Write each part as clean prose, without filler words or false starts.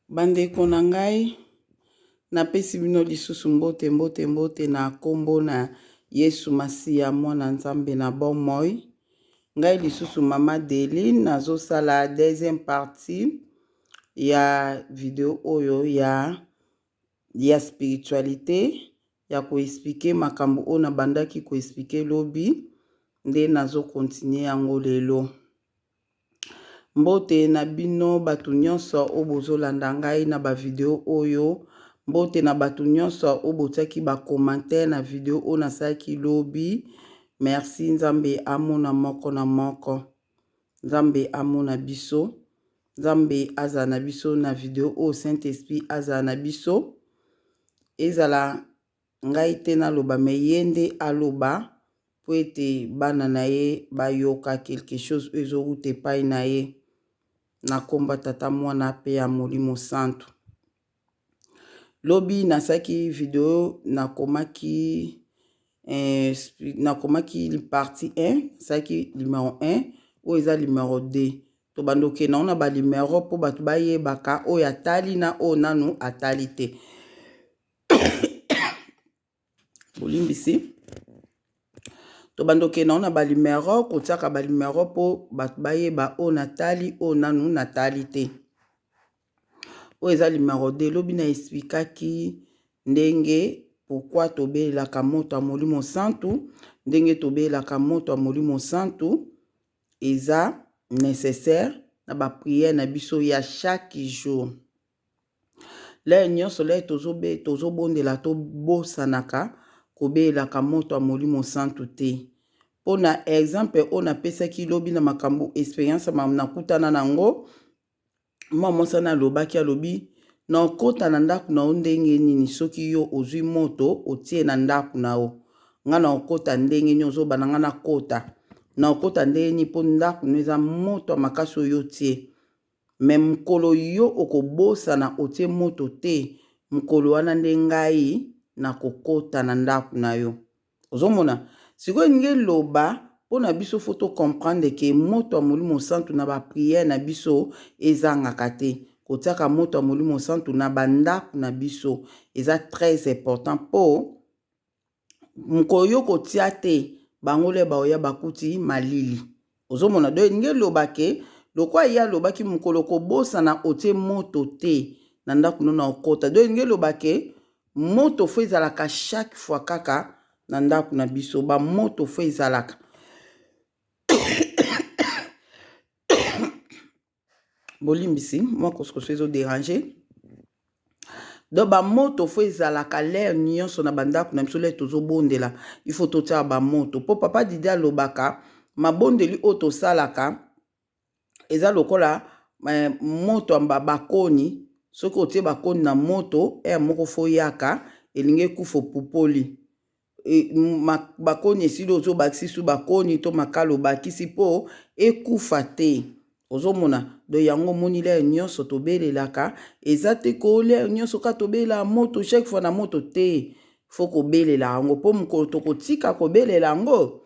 Bandeko na ngai, napesi bino lisusu mbote, mbote, mbote na kombo na Yesu Masiya, mwana Nzambe na bomoi. Ngai lisusu mama Deline, nazosala deuxième partie ya video oyo ya ya spiritualite ya ko expliquer makambo oyo nabandaki ko expliquer lobi nde nazo continuer yango lelo. Mbote na bino bato nyonso oyo bozolanda ngai na ba video oyo. Mbote na bato nyonso oyo botiaki ba commentaire na video oyo nasalaki lobi. Merci Nzambe amona moko na moko. Nzambe amona biso. Nzambe azala na biso na video oyo Saint Esprit azala na biso. Ezala ngai te naloba mais ye nde aloba mpo ete bana na ye bayoka quelque chose oyo ezowuta epai na ye na nkombo ya Tata, Mwana mpe ya Molimo Santu. Lobi nasalaki video nakomaki eh, nakomaki partie 1 nasalaki numero 1 oyo eza numero 2 tobanda okende yango na banumero mpo bato bayebaka oyo atali na oyo nanu atali te bolimbisi tobanda okende yango na banumero kotiaka banumero mpo bato bayeba oyo natali oyo nanu natali te oyo eza numero 2 lobi na explikaki ndenge pourquoi tobelelaka moto ya molimo santu ndenge tobelelaka moto ya molimo santu eza necessaire na ba prière na biso ya chaque jour lere nyonso lere tozobondela tobosanaka kobelelaka moto ya molimo santu te mpo na exemple oyo napesaki lobi na makambo experience nakutana na yango mwa mwasi wana alobaki alobi na okota na ndako na yo ndenge nini soki yo ozwi moto otie na ndako na yo nga na okota ndenge nini ozoba na nga nakota na okota ndenge nini mpo ndako no eza moto ya makasi oyo otie me mokolo yo okobosana otie moto te mokolo wana nde ngai nakokota na ndako na yo Ozomona? Sikoyo elingi eloba mpo na biso fo to comprendre ke moto ya Molimo Santu na ba prière na biso ezangaka te. Kotiaka moto ya Molimo Santu na ba ndako na biso eza très important mpo mokolo yo kotia te bango le baoya bakuti malili. Ozomona? Donc elingi eloba ke lokola ye alobaki mokolo kobosana otie moto te na ndako no na okota. Donc elingi eloba ke Moto fo ezalaka chaque fois kaka na ndako na biso ba moto fo ezalaka bolimbisi mwa koskoso ezo déranger donc bamoto fo ezalaka lere nyonso na bandako na biso lere tozobondela il faut totiaka bamoto mpo papa didi alobaka mabondeli oyo tosalaka eza lokola eh, moto ya bakoni soki otie bakoni na moto heure moko fo yaka elingi ekufa opupoli e, bakoni esili ozobakisi su bakoni to makala obakisi mpo ekufa te ozomona do yango omoni lere nyonso tobelelaka eza te ko lere nyonso ka tobelela moto chaque fois na moto te fo kobelela yango mpo mokolo tokotika kobelela yango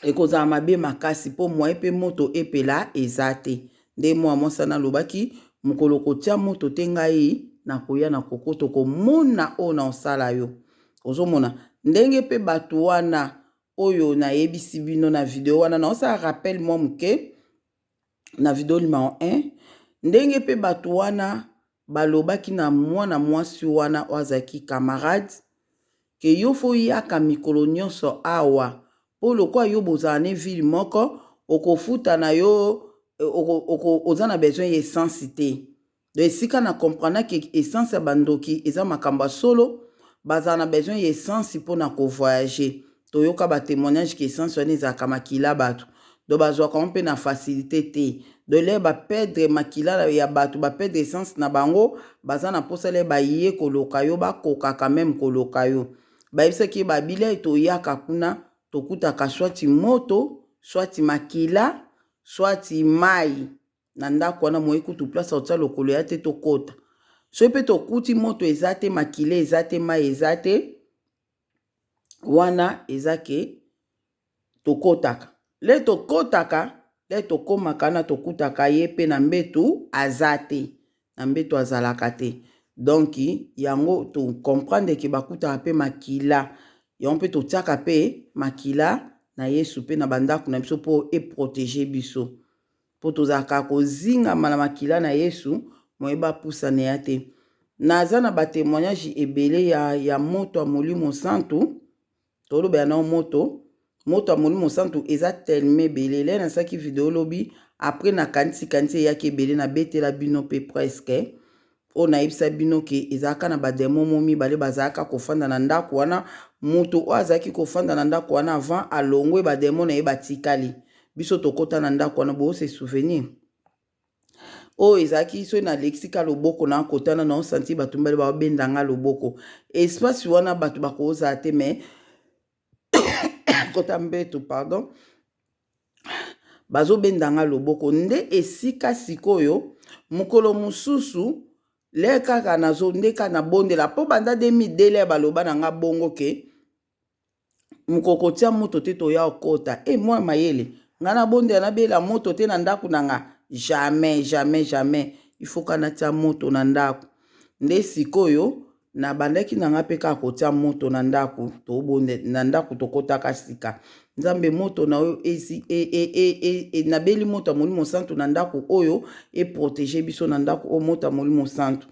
ekozala mabe makasi mpo moyen mpe moto epela eza te nde mwa mwasi wana alobaki mokolo kotia moto te ngai nakoya na kokoto komona oyo na osala yo ozomona ndenge mpe bato wana oyo nayebisi bino na video wana naosala rappel mwa moke na video numero 1 ndenge mpe bato wana balobaki na mwana mwasi wana oyo azalaki camarade ke yo fo yaka mikolo nyonso awa mpo lokola yo bozala ne ville moko okofuta na yo oza na besoin ya essence te Donc esika na comprendre que essence ya bandoki eza makambo ya solo, bazala na besoin ya essence pona ko voyager. Toyoka ba témoignage que essence wana ezalaka makila bato. Donc bazwaka yango mpe na facilité te. Donc lere ba perdre makila ya bato, ba perdre essence na bango, baza na posa lere baye koloka yo, bakoka quand même koloka yo. Bayebisaki ye ba bilei toyaka kuna tokutaka soit moto, soit makila, soit mayi. Na ndako wana moye kutu place ya kotia lokolo ya te tokota. Soki mpe tokuti moto eza te, makila eza te, mai eza te, wana eza ke tokotaka. Le tokotaka, le tokomaka na tokutaka ye mpe na mbetu aza te. na mbeto azalaka te. Donc yango to comprendre ke bakutaka mpe makila, yango mpe totiaka mpe makila na Yesu mpe na bandako na biso mpo eprotege biso, mpo tozalaka kozingama na makila na Yesu, moye bapusana ya te. Naza na batémoignage ebele ya moto ya Molimo Santu. Tolobela nao moto, moto ya Molimo Santu eza tellement ebele. Le nasalaki video lobi, après nakanisi kanisi eyaki ebele, nabetela bino mpe presque oyo nayebisa bino ke ezalaka na bademo mo mibale bazalaka kofanda na ndako wana. Moto oyo azalaki kofanda na ndako wana avant alongwe, bademo na ye batikali. Biso tokɔta na ndako wana, bose souvenir oyo ezalaki soki nalekisi ka loboko na kotana na osanti bato mibale baobenda nga loboko. Espace wana bato bakozala te, mais kota mbeto, pardon, bazobenda nga loboko nde esika. Sikoyo mokolo mosusu le kaka nazo nde kaka nabondela mpo banda 2002 le baloba na nga bongo ke mokoko tia moto te, toya okota e mwa mayele. Nga nabondela, nabela moto te na ndako na nga, jamais, jamais, jamais. Il faut ka natia moto na ndako. Nde sikoyo nabandaki na nga mpe kaka kotia moto na ndako. Tobonde na ndako, tokɔtaka sika. Nzambe, moto na oyo esi e, nabeli moto ya Molimo Santu na ndako oyo, eprotege biso na ndako oyo, moto ya Molimo Santu.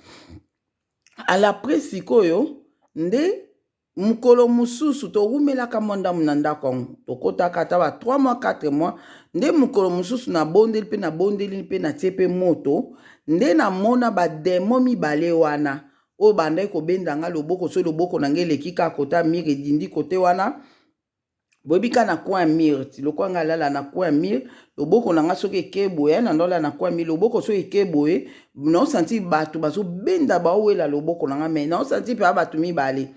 Alapres sikoyo nde mokolo mosusu towumelaka mwa ndambo na ndako yango, tokɔtaka ata ba 3 mois, 4 mois. Nde mokolo mosusu nabondeli mpe, nabondeli mpe, natie mpe moto. Nde namona bademo mibale wana oyo bandaki kobenda nga loboko. Soki loboko na ngai eleki kaka kota mur, edindi kote wana, boyebi kaka na coin ya mur ti lokola ngai alala na coin ya mur, loboko na nga soki eke boye, na ndolala na coin ya mur, loboko soki eke boye, naosanti bato bazobenda, baowela loboko na nga, mais naosanti mpe bato mibale.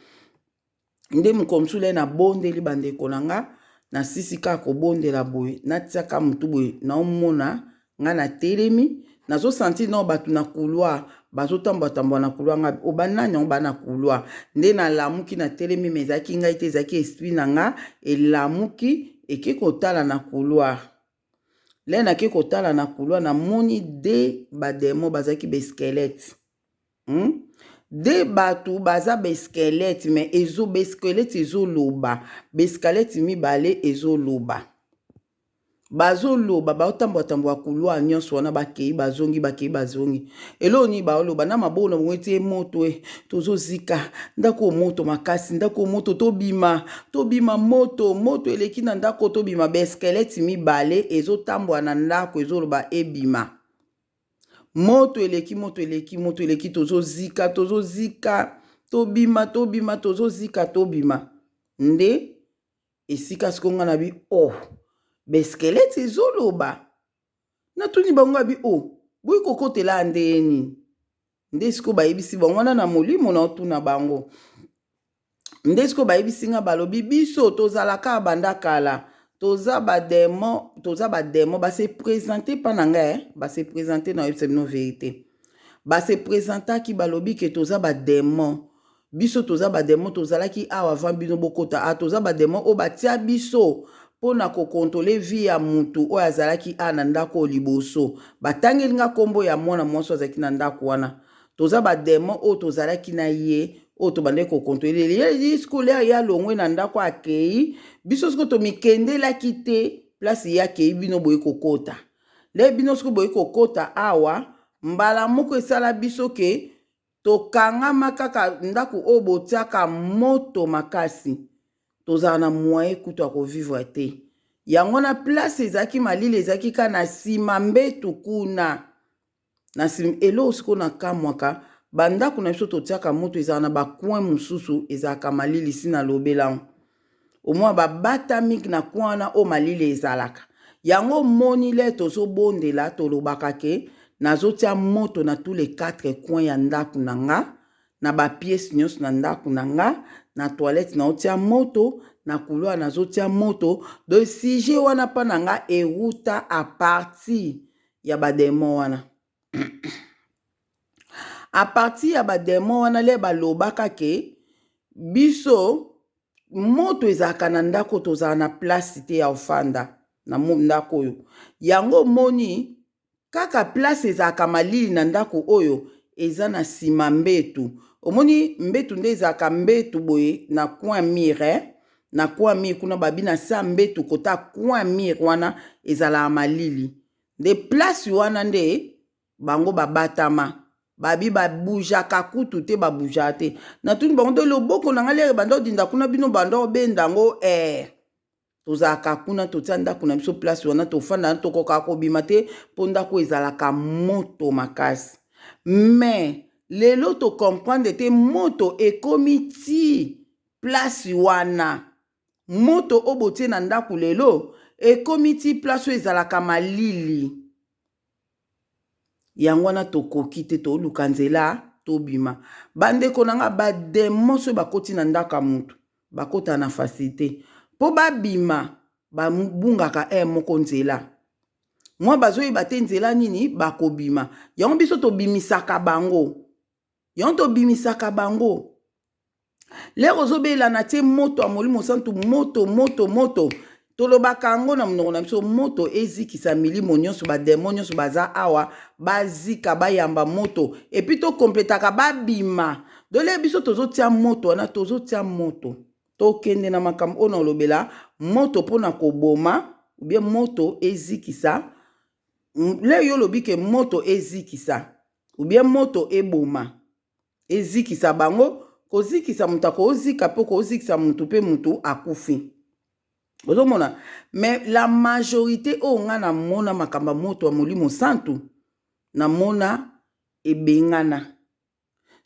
Nde mokolo mosusu le nabondeli, bandeko na nga, nasisi kaka kobondela boye, natiaka motu boye, naomona nga natelemi, nazosentir nao bato na couloir bazotambola-tambola na couloir. Nga obanani yango baa na couloir. Nde nalamuki, natelemi, mais ezalaki ngai te, ezalaki esprit na nga elamuki, eke kotala na couloir. Le nake kotala na couloir, namoni de bademo bazalaki basquelette, De bato baza basquelette, mais ezo basquelette ezoloba, basquelette mibale ezoloba, bazoloba, baotambola-tambola couloir nyonso wana, bakei bazongi, bakei bazongi. Eloko nini baoloba na maboko na bango? Etie moto e, tozozika ndako, moto makasi, ndako moto, tobima, tobima, moto, moto eleki na ndako, tobima. Basquelette mibale ezotambola na ndako, ezoloba ebima, moto eleki, moto eleki, moto eleki, tozozika, tozozika, tobima, tobima, tozozika, tobima. Nde esika sikoyo nga na bi oh, basquelette ezoloba. Natuni bango abi oh, boyi kokotela nde nini? Nde sikoyo bayebisi bango wana na molimo na otuna bango. Nde sikoyo bayebisi nga, balobi biso tozalaka banda kala, toza bademo, toza bademo. Base présente mpa na ngai, eh? Base présente na oyebisa bino vérité, base présentaki, balobi ke toza bademo, biso toza bademo, tozalaki awa avant bino bokota a. Toza bademo oyo batia biso mpona kocontrôler vie ya mutu oyo azalaki a na ndako oyo liboso. Batangeli nga nkombo ya mwana mwasi oyo azalaki na ndako wana. Toza bademo oyo tozalaki na ye, oyo tobandaki kocontrôler ye. Sikoyo ye alongwe na ndako, akei, biso sikoyo tomikendelaki te place ye akei. Bino boyi kokota le, bino sikoyo boyi kokota awa, mbala moko esala biso ke tokangama kaka ndako oyo botiaka moto makasi, tozala na moyen kutu ya kovivre te. Yango na place ezalaki malili, ezalaki kaka na nsima mbetu kuna na nsima. Eloko sikoyo nakamwaka, bandako na biso totiaka moto, ezala na bacoin mosusu ezalaka malili. Si nalobelango omwa babatami na coin wana oyo malili ezalaka, yango omoni le tozobondela, tolobaka ke nazotia moto na tous les quatre coins ya ndako na nga, na bapièces nyonso na ndako na nga, na toilette naotia moto, na couloir nazotia moto. Donc sujet wana mpa na nga euta à partir ya bademo wana, à partir ya bademo wana le balobaka ke biso moto ezalaka na ndako, tozala na place te ya ofanda na ndako oyo. Yango omoni kaka place ezalaka malili na ndako oyo. eza na nsima mbetu. Omoni mbetu nde ezalaka mbetu boye na coin mur eh? Na coin mur kuna babi na sa mbetu kota coin mur wana ezalaka malili. Nde place wana nde bango babatama. Babi ba boujaka kutu te, ba boujaka te. Natuni bango nde loboko na ngai lere banda odinda kuna bino banda obenda yango eh. Tozalaka kuna totia ndako na biso place wana tofanda tokokaka kobima te mpo ndako ezalaka moto makasi. Mais lelo to comprendre te moto ekomi ti place wana. Moto oyo botie na ndako lelo ekomi ti place oyo ezalaka malili. Yango wana tokoki te toluka nzela tobima. Bandeko na nga ba demons soki bakoti na ndako ya mutu bakotaka na facilite mpo babima babungaka heure moko nzela. Mwa bazoyeba te nzela nini bakobima. Yango biso tobimisaka bango. Yango tobimisaka bango. Lere ozobela na tie moto ya Molimo Santu, moto moto moto. Tolobaka yango na monoko na biso, moto ezikisa milimo nyonso, ba demon nyonso baza awa, bazika bayamba moto. Et puis tokompletaka babima. Dole biso tozotia moto wana, tozotia moto. Tokende na makambo oyo nalobela moto mpona koboma ou bien moto ezikisa. Le yo olobi ke moto ezikisa ou bien moto eboma. Ezikisa bango, kozikisa moto akozika mpe kozikisa motu mpe motu akufi. Ozomona? Mais la majorité oyo nga namona makambo ya moto ya Molimo Santu, namona ebengana.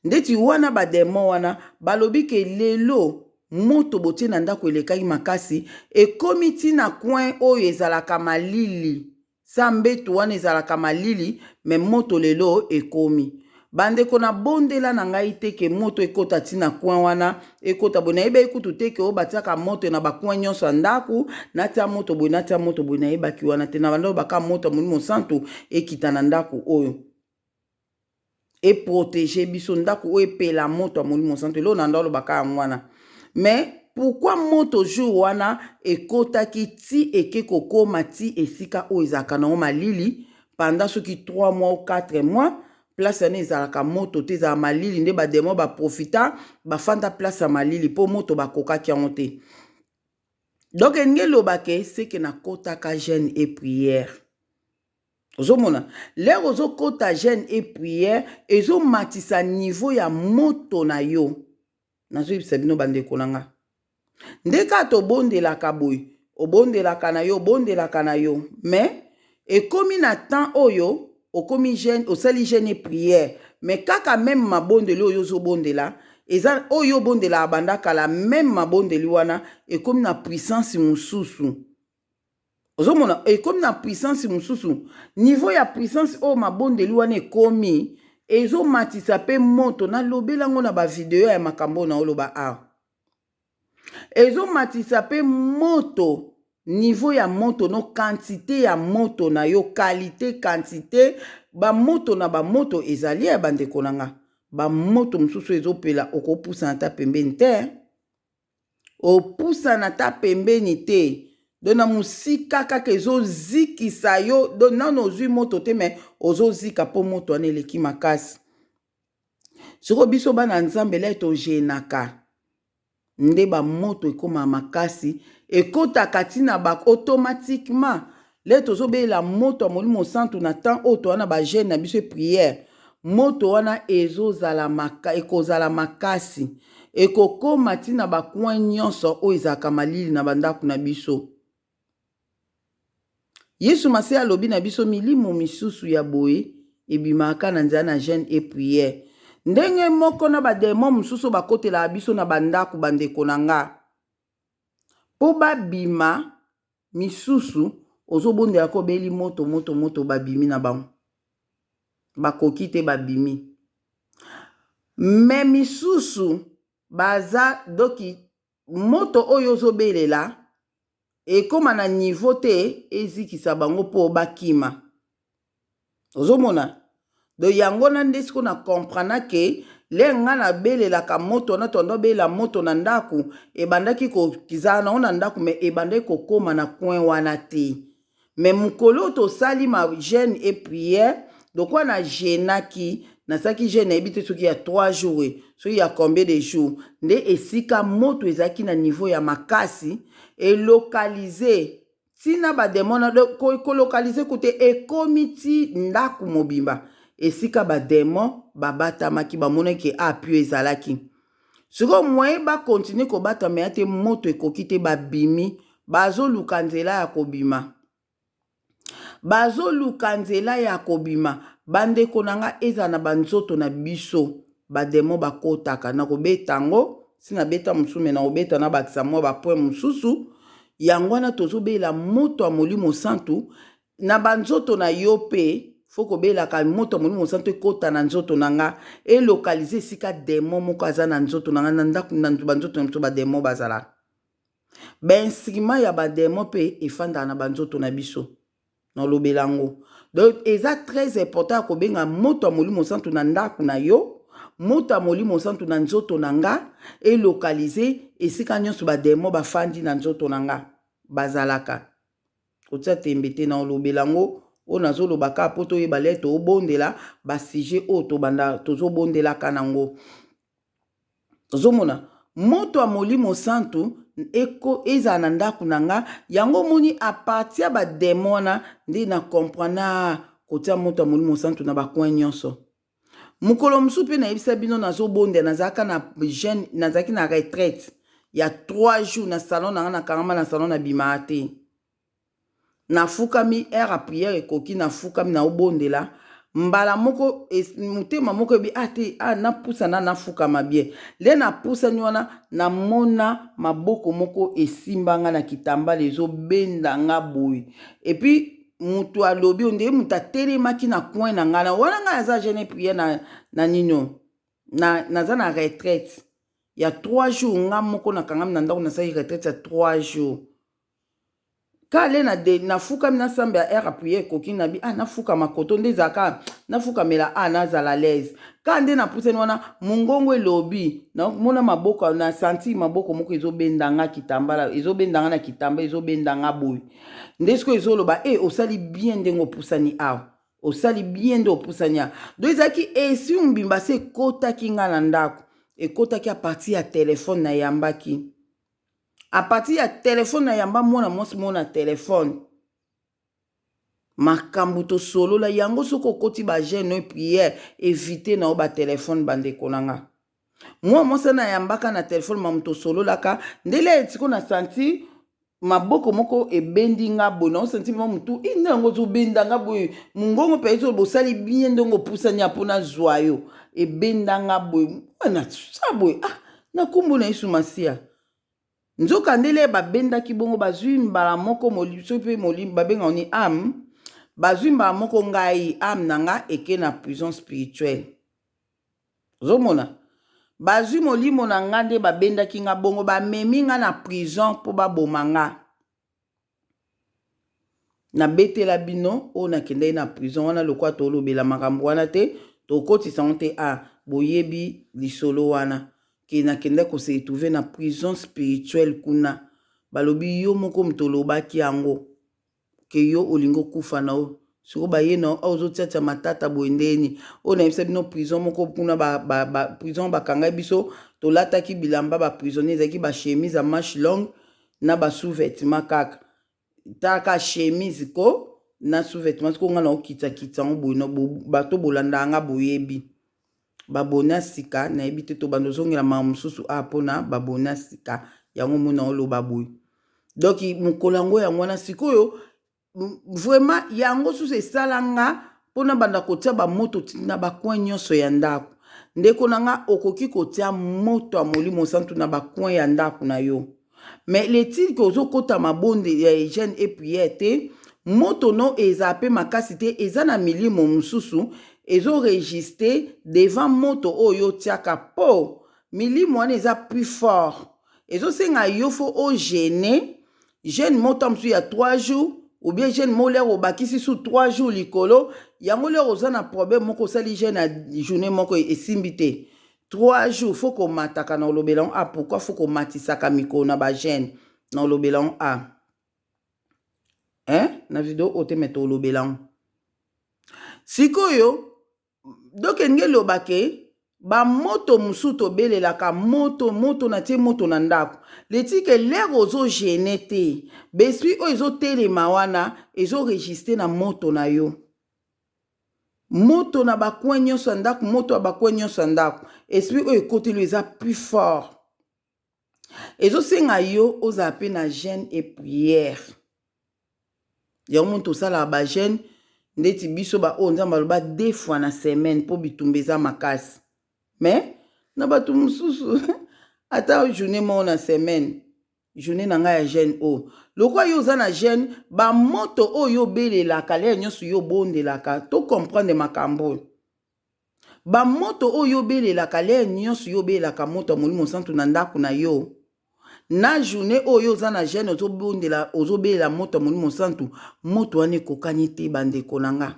Ndeti wana ba demon wana balobi ke lelo moto botie na ndako elekaki makasi, ekomi ti na coin oyo ezalaka malili. Sa mbetu wana ezalaka malili, me moto lelo ekomi. Bandeko na bondela na ngai te ke moto ekota ti na coin wana ekota boye. Nayebaki kutu te ke oyo batiaka moto na ba coin nyonso ya ndako, natia moto boye, natia moto boye, nayebaki wana te. Na banda oyo baka moto ya Molimo Santu ekita na ndako oyo e protéger biso, ndako oyo epela moto ya Molimo Santu. Eloko na ndo alobaka yango wana. Mais pourquoi moto jour wana ekotaki ti eke kokoma ti esika oyo ezalaka nango malili pendant soki 3 mois ou 4 mois, place wana ezalaka moto te, ezalaka malili nde ba demon ba profita bafanda place ya malili mpo moto bakokaki yango te. Donc elingi eloba ke seke nakotaka jeûne et prière. Ozomona lere ozokota jeûne et prière ezomatisa niveau ya moto na yo. Nazoyebisa bino bandeko na nga, nde kaka tobondelaka boye, obondelaka na yo, obondelaka na yo, mais ekomi na temps oyo okomi jeûne, osali jeûne et prière, mais kaka même mabondeli oyo ozobondela eza oyo obondelaka banda kala, même mabondeli wana ekomi na puissance mosusu. Ozomona ekomi na puissance mosusu, niveau ya puissance oyo mabondeli wana ekomi ezomatisa mpe moto. Nalobela yango na bavideo ya makambo oyo naoloba awa, ezomatisa mpe moto, niveau ya moto no quantité ya moto na yo, qualité, quantité bamoto na bamoto ezali ya bandeko na nga. Bamoto mosusu ezopela, okopusana ata pembeni te, opusana ata pembeni te, donc na mosika kaka ezozikisa yo. Donc nano ozwi moto te, me ozozika mpo moto wana eleki makasi. Sikoyo biso bana Nzambe lai tojenaka nde bamoto ekóma makasi, ekɔtaka ntina ba automatiquement le tozobelela moto ya Molimo Santu na temps oyo toza na bajeûne na biso prière. Moto wana ezozala maka, ekozala makasi, ekokóma ntina bacoin nyonso oyo ezalaka malili na bandako na biso. Yesu Masiya alobi na biso milimo misusu ya boye ebimaka na nzela na jeûne et prière. Ndenge moko na bademon mosusu bakotelaka biso na bandako, bandeko na nga, mpo babima misusu ozobondelaka obeli moto moto moto, babimi na bango, bakoki te, babimi. Me misusu baza doki moto oyo ozobelela ekóma na niveau te ezikisa bango mpo bakima. Ozomona? Donc yango na nde sikoyo na comprendre ke le nga nabelelaka moto wana, tondo obelela moto na ndako ebandaki kozala nango na ndako, me ebandaki kokóma na coin wana te. Me mokolo oyo tosali ma jeûne et prière, lokola na jeûnaki, Nasalaki jeune, nayebi te soki ya 3 jours, soki ya combien de jours. Nde esika moto ezalaki na niveau ya makasi, elocaliser ntina badémon na kolocaliser kute, ekomi ti ndako mobimba esika badémon babatamaki. Bamonaki apio ezalaki sikoyo moyen bacontinuer kobatama ya te. Moto ekoki te, babimi, bazoluka nzela ya kobima, bazoluka nzela ya kobima. Bandeko na nga, ezala na banzoto na biso, badémon bakotaka na kobeta yango. Si nabeta mosusu, me na kobeta, nabakisa mwa bapoint mosusu. Yango wana tozobela moto ya Molimo Santu na banzoto na yo mpe. Faut kobelaka moto ya Molimo Santu ekɔta na nzoto na nga, elocaliser esika démon moko aza na nzoto na nga, na ndako, na banzoto na biso badémon bazalaka. Bainstrument ya badémon mpe efandaka na banzoto na biso, nalobela yango. Donc eza très important ya kobenga moto ya Molimo Santu na ndako na yo, moto ya Molimo Santu na nzoto na nga, elocaliser esika nyonso badémon bafandi na nzoto na nga bazalaka. Kotia tembe te, na olobela yango. Oyo nazoloba kaka mpo toyeba le tobondela basujet oyo tobanda tozobondelaka nango. Ozomona moto ya Molimo Santu eko ezala na ndako na nga. Yango omoni, à partir ya badémon wana nde na comprendre kotia moto ya Molimo Santu na bacoin nyonso. Mokolo mosusu mpe nayebisa bino, nazobondela, nazalaka na jeûne, nazalaki na retraite ya 3 jours na salon na nga. Nakangama na salon, nabimaka te. Nafukami, heure ya prière ekoki, nafukami, naobondela. Mbala moko motema moko ebi a te, a napusana, nafukama bien. Nde napusani wana, namona maboko moko esimba nga na kitambala, ezobenda nga boye. Et puis moto alobi, onde moto atelemaki na coin na ngai na wana. Ngai aza jeûne, prière na nino na, naza na retraite ya 3 jours. Nga moko nakangami na ndako, nasali retraite ya 3 jours. Kale na de nafukami, nasambe ya heure ya prière ekoki, nabi ah, nafukama koto nde ezalaka, nafukamela, ah, nazala l'aise. Ka nde napusani wana, mongongo elobi, namona maboko, na sentir maboko moko ezobenda nga kitambala, ezobenda nga na kitamba, ezobenda nga boye. Nde sikoyo ezoloba e osali bien ndenge opusani awa, osali bien nde opusani awa. Donc ezalaki esi mobimba se ekotaki nga na ndako, ekotaki à partir ya telefone nayambaki, à partir ya telefone nayamba mwana mwasi moko na telefone, makambo tosolola yango. Soki okoti bajeûne, prière, évite na yo batelefone. Bandeko na nga, mwa mwasi nayambaka na telefone, mamu tosololaka ndele etiko, na sentir maboko moko ebendi nga boye, naosentir mwa motu inde yango ozobenda nga boye. Mongongo mpe ezo bosali bien ndenge opusani ya mpona zwa yo, ebenda nga boye na sa boye. Ah, na nkombo na Yesu Masiya. Nzoka ndele babendaki bongo, bazwi mbala moko, soki mpe molimo babengaka ni âme, bazwi mbala moko ngai, âme na nga eke na prison spirituelle. Ozomona, bazwi molimo na nga nde babendaki nga bongo, bamemi nga na prison mpo baboma nga. Nabetela bino oyo nakendaki na prison wana. Lokwa tolobela makambo wana te, tokotisa ngo te. A boyebi lisolo wana ke nakendaki kose retrouver na prison spirituelle kuna. Balobi yo moko moto olobaki yango ke yo olingi okufa na yo. Sikoyo baye na yo awa, ozotiatia matata boye ndeni. Oyo nayebisa bino, prison moko kuna ba prison bakangaki biso, tolataki bilamba baprisonnier, ezalaki bachemise ya manche longue na basous-vêtement kaka. Taka chemise ko na sous-vêtement. Sikoyo nga na okitakita yango boye. Bato bolandaka nga boyebi, babona sika, nayebi te, tobanda ozongela makambo mosusu a mpona babona sika yango mona oloba boye. Donc mokolo yango, yango wana sikoyo vraiment yango susu esala nga mpona banda kotia bamoto na bacoin nyonso ya ndako. Ndeko na nga, okoki kotia moto ya Molimo Santu na bacoin ya ndako na yo, mais letile ke ozokɔta mabonde ya jeûne et prière te, moto no ezala mpe makasi te. Eza na milimo mosusu ezorésister devant moto oyo otiaka, mpo milimo wana eza plus fort. Ezosenga yo faut ojeûner jeûne moto mosusu ya 3 jours ou bien jeûne mo lere obakisi su 3 jours likolo yango. Lere oza na problème moko, osali jeûne ya journée moko, esimbi te. 3 jours, faut komataka na olobela ngo. Ah, pourquoi faut komatisaka mikolo na bajeûne? Na olobela ngo ah, hein? Na video oyo te, me tolobela ngo sikoyo. Donc elingi eloba ke bamoto mosusu tobelelaka moto moto na tie moto na ndako letike lere ozo gene te baesprit oyo ezotelema wana ezoregistre na moto na yo moto na bacoin nyonso ya ndako moto ya bacoin nyonso ya ndako esprit oyo ekoteli eza plus fort ezosenga yo ozala mpe na jeune et prière yango moni tosalaka bajeune ndeti biso baoyo nzambe aloba deux fois na semaine mpo bitumba eza makasi mais na bato mosusu ata journée moko na semaine journée na ngai ya jeune oyo lokola yo oza na jeune bamoto oyo obelelaka lere nyonso yo obondelaka to comprendre makambo oyo bamoto oyo obelelaka lere nyonso yo obelelaka moto ya molimo santu na ndako na yo na journée oyo oza na jeune ozobondela ozobelela moto ya molimo santu moto wana ekokani te bandeko na nga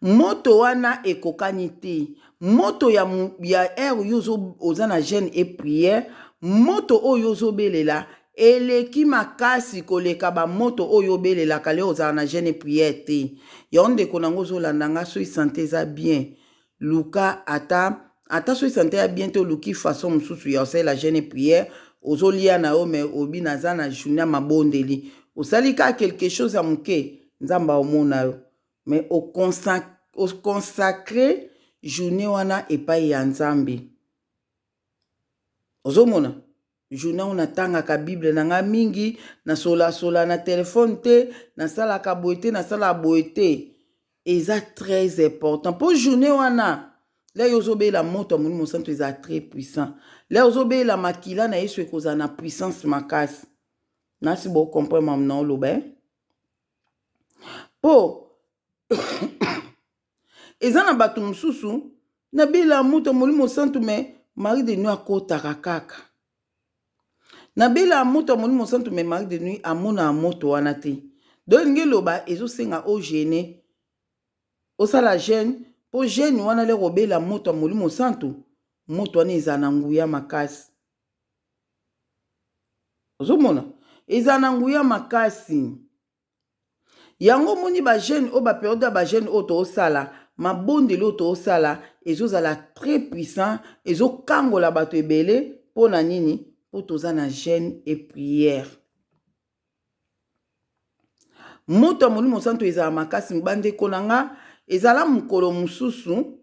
moto wana ekokani te moto ya, ya heure yo oza na jeune et prière moto oyo ozobelela eleki makasi koleka bamoto oyo obelelaka le ozala na jeune et prière te yango ndeko nango ozolanda nga soki sante eza bien luka ata ata soki sante ya bien te oluki façon mosusu ya osalela jeune et prière ozolia na yo me obi naza na journée ya mabondeli osali kaka quelque chose ya moke nzambe aomona yo mais oconsacre journée wana epai ya nzambe ozomona journée yango natangaka bible na ngai mingi nasolasola na telefone te nasalaka boye te nasalaka boye te eza très important mpo journée wana le yo ozobela moto ya molimo santo eza très puissant le ozobela makila na yesu ekozala na puissance makasi nasi bocomprendre mamu na oloba eh? mpo eza na bato mosusu nabela moto ya molimo santu me mari de nuit akotaka kaka nabela moto ya molimo santu me mari de nuit amonaka moto wana te donc elingi eloba ezosenga ogene osala jeune mpo jeune wana lere obela moto ya molimo santu moto wana ezala na nguya makasi ozomona ezala na nguya makasi yango omoni bajeune oyo baperiode ya bajeune oyo toosala mabondeli oyo toosala ezozala très puissant ezokangola bato ebele mpo na nini mpo toza na jeune et prière moto ya molimo santo ezala makasi bandeko na nga ezala mokolo mosusu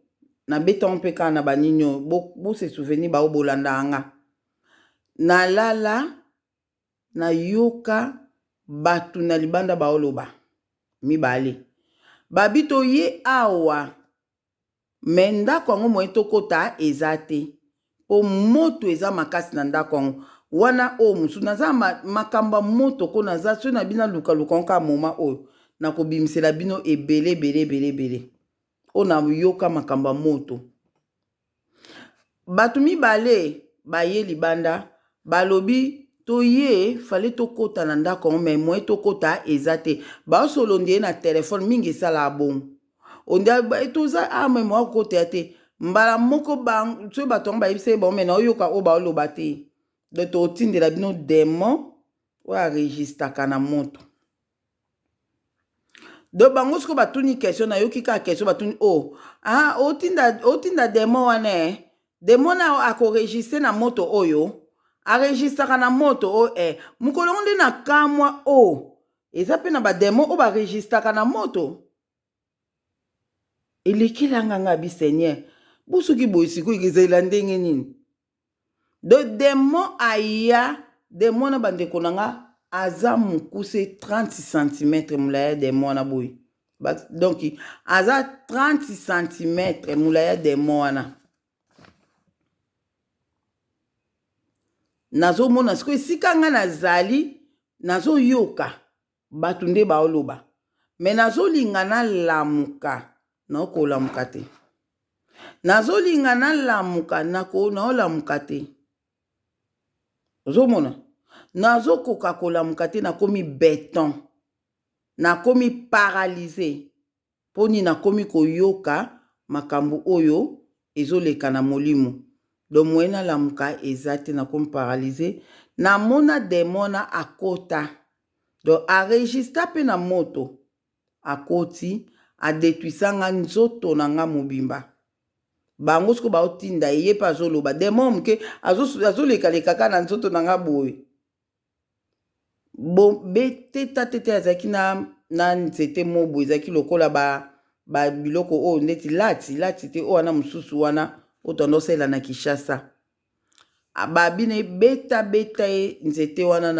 nabetango mpe kaka na banini oyo bose souvenir bao bolandaka nga nalala nayoka bato na libanda baoloba mibale babi toye awa me ndako yango moye tokota eza te mpo moto eza makasi na ndako yango wana oyo mosusu naza makambo ya moto ko naza soki na bino alukaluka yango kaka moma oyo nakobimisela bino ebele ebele ebele ebele oyo nayoka makambo ya moto Bato mibale baye libanda balobi toye fale tokota na ndako yango me moye tokota eza te baosolo ndie na telefone mingi esalaka bongo onde toza a ah, me moya kokota ya te mbala moko soki bato yango bayebisa ye bango me naoyoka oyo baoloba te donc totindela bino demon oyo aregistaka na moto donc bango sikoyo batuni question nayoki kaka question batuni o oh, ah, otinda, otinda demon wana eh. demon na akoregistre na moto oyo aregistraka na moto oyo eh. mokolo yango nde nakamwa o oh, eza mpe na bademon oyo baregistraka na moto elekela nga nga bi seigneur bosoki boye sikoyo ekezalela ndenge nini de demon aya demon na bandeko na nga aza mokuse 30 cm molai ya demon wana boye donc aza 30 cm molai ya demon wana nazomona sikoyo esika nga nazali nazoyoka bato nde baoloba me nazolinga nalamuka naokolamuka te nazolinga nalamuka nako naolamuka te ozomona nazokoka kolamuka te nakomi beton nakomi paralyse mpo nini nakomi koyoka makambo oyo ezoleka na molimo donc moye nalamuka eza te nakomi paralyse namona demona akota donc aregistra mpe na moto akoti Adetruisa nga nzoto na nga mobimba. Bango sikoyo baotinda ye, ye mpe azoloba demon moke azolekaleka kaka na nzoto na nga boye. Bo beteta tete azalaki na nzete mobo ezalaki lokola ba biloko oyo ndeti lati lati te oyo wana mosusu wana oyo tondo osalela na Kinshasa. Babi na ye beta beta ye nzete wana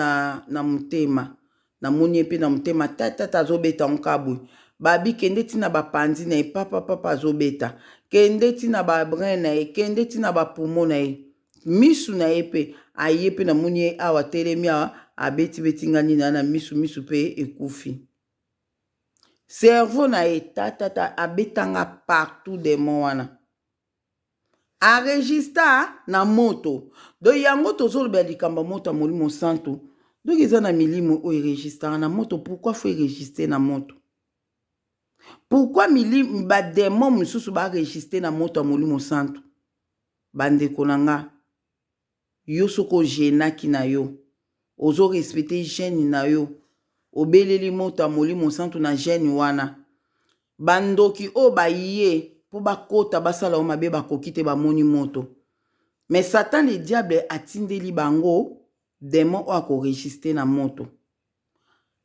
na motema. Namoni ye mpe na motema tatata azobeta yango kaka boye. Babi kende ti na bapanzi na ye papa papa azobeta. Kende ti na ba brin na ye, kende ti na ba poumon na ye. Misu na ye mpe aye mpe namoni ye awa atelemi awa abeti beti nga nini na misu misu mpe ekufi. Cerveau na ye tatata abetanga partout demon wana. Enregistra na moto. Donc yango tozolobela likambo ya moto ya Molimo Santu. Donc eza na milimo oyo enregistraka na moto. Pourquoi faut enregistrer na moto? Pourquoi milimo ba demon mosusu ba enregistrer na moto ya Molimo Santu? Bandeko na nga, yo soki ogenaki na yo, ozo respecter gene na yo, obeleli moto ya Molimo Santu na gene wana, bandoki oyo baye mpo bakota basala yo mabe bakoki te, bamoni moto. Mais Satan le diable atindeli bango demon oyo akoregistre na moto.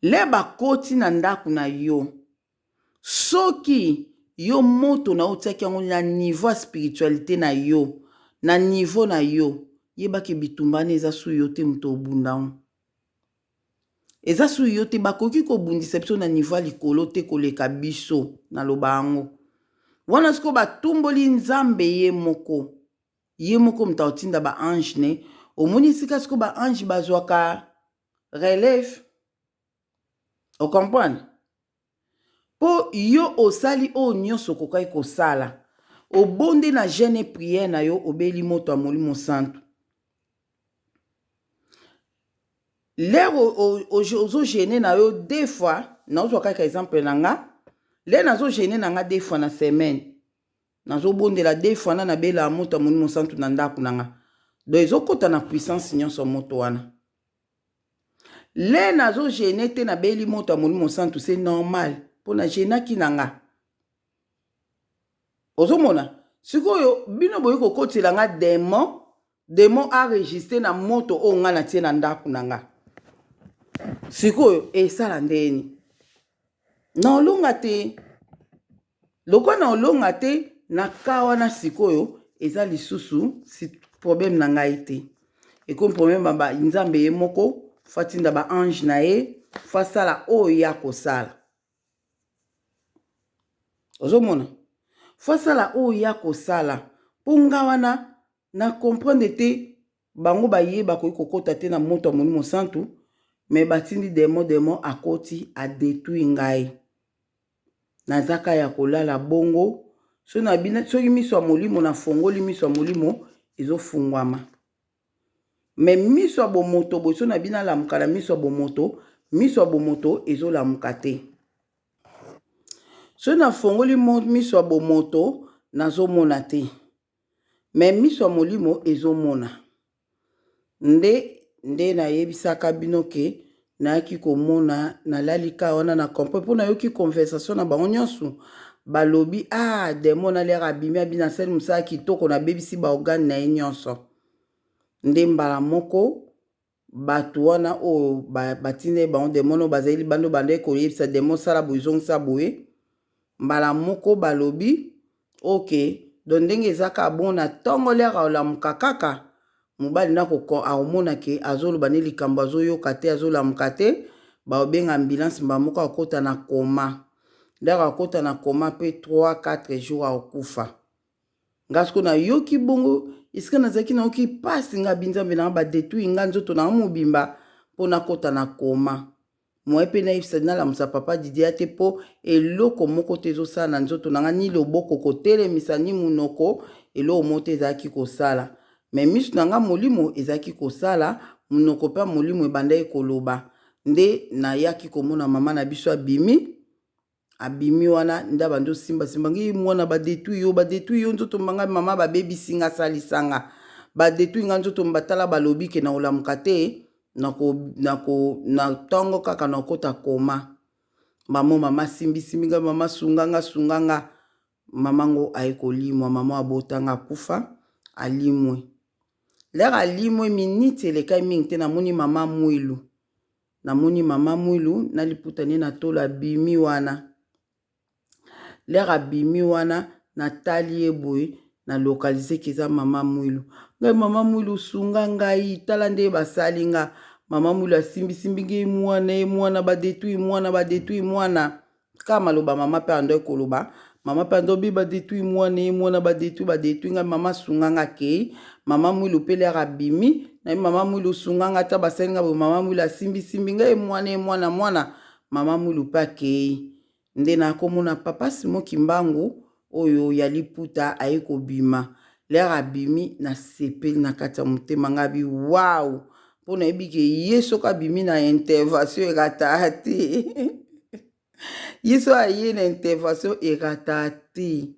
Le bakoti na ndako na yo, soki yo moto na yo otiaki yango na niveau ya spiritualité na yo, na niveau na yo, yebaki bitumba wana eza su yo te moto obunda yango. Eza su yo te, bakoki kobundisa biso na niveau ya likolo te koleka biso, naloba yango. Wana sikoyo batumboli Nzambe ye moko. Ye moko moto akotinda ba ange ne. Omoni esika sikoyo ba ange bazwaka relève. O comprendre? Po yo osali oyo nyonso okokaki kosala. Obondi na jeûne et prière na yo, obeli moto ya Molimo Santu. L'heure ozo jeûner na yo deux fois, nazwa kaka exemple na nga, l'heure nazo jeûner na nga deux fois na semaine, nazobondela deux fois na nabelaka moto ya Molimo Santu na ndako na nga. Donc ezokota na puissance nyonso moto wana. Le nazo jeûner te nabeli moto ya Molimo Santu, c'est normal mpo na jeûnaki na nga. Ozomona sikoyo bino boyi kokotela nga demon, demon enregistré na moto oyo nga natie na ndako na nga. Sikoyo esala ndeni? Na olonga te. Lokwa na olonga te na ka wana sikoyo eza lisusu si problème na ngai te. Ekomi problème ba Nzambe ye moko faut atinda ba ange na ye, faut asala oyo ya kosala. Ozomona? Faut asala oyo ya kosala. Po nga wana na comprendre te bango baye bakoki kokota te na moto ya Molimo Santu, mais batindi demon, demon akoti a détruire ngai. Nazaka ya kolala bongo so na bina, soki miso ya molimo nafongoli miso ya molimo ezofungwama. Mais miso ya bomoto boye so na bina alamuka na miso ya bomoto, miso ya bomoto ezolamuka te. So nafongoli miso ya bomoto nazomona te, mais miso ya molimo ezomona. Nde nde nayebisaka bino ke nayaki komona nalali ka wana na comprendre mpo nayoki conversation na bango nyonso balobi ah demon alere abimi abimi asali mosala kitoko nabebisi ba organe na ye nyonso. Nde mbala moko bato wana oyo batindaki bango demon oyo bazali libanda oyo bandaki koyebisa demon sala boye zongisa boye, mbala moko balobi ok donc ndenge eza kaka bongo na ntongo lere aolamuka kaka mobali na akomona ke azoloba ne likambo azoyoka te azolamuka te, baobenga ambulance mbala moko akota na coma. Ndako akota na coma mpe 3 4 jours akokufa. Nga sikoyo nayoki bongo esika nazalaki nayoki mpasi nga binzambe na nga badetruire nga nzoto na nga mobimba mpo nakota na coma. Moye mpe nayebisa nalamusa papa Didier te mpo eloko moko te ezosala na nzoto na nga, ni loboko kotelemisa ni monoko, eloko moko te ezalaki kosala. Mais miso na nga molimo ezalaki kosala, monoko mpe molimo ebandaki koloba. Nde nayaki komona mama na biso abimi, abimi wana nde abandi osimbasimba ngai mwana badetruire yo, badetruire yo nzoto mba ngai mama babebisi nga salisa nga badetruire nga nzoto mba tala balobi ke na olamuka te na ntongo kaka na okota koma. Mama mama asimbi simbi nga, mama sunga nga, sunga nga. Mama ngo aye kolimwa, mama abota nga akufa, alimwe. Lere alimwe miniti elekai mingi te, namoni mama Mwilu. Namoni mama Mwilu na liputa ne na tolo abimi wana. Lere abimi wana natali ye boye na localise ke eza mama Mwilu. Ngai mama Mwilu sunga ngai, tala nde basali nga. Mama Mwilu asimbisimbi ngai mwana ye mwana ba detruire mwana ba detruire mwana. Kaka maloba mama pe andoi koloba. Mama pe andoi bi ba detruire mwana ye mwana ba detruire ba detruire ngai mama sunga nga akei. Mama Mwilu pe lere abimi na ye mama Mwilu sunga nga ata basali nga boye mama Mwilu asimbisimbi ngai ye mwana ye mwana mwana. Mama Mwilu pe akei. Nde nakomona papa Simon Kimbangu oyo ya liputa aye kobima. Lere abimi nasepeli na kati ya motema ngai bi wow mpo nayebi ke ye soki abimi na intervention erataa te. Ye soki aye na intervention erataa te.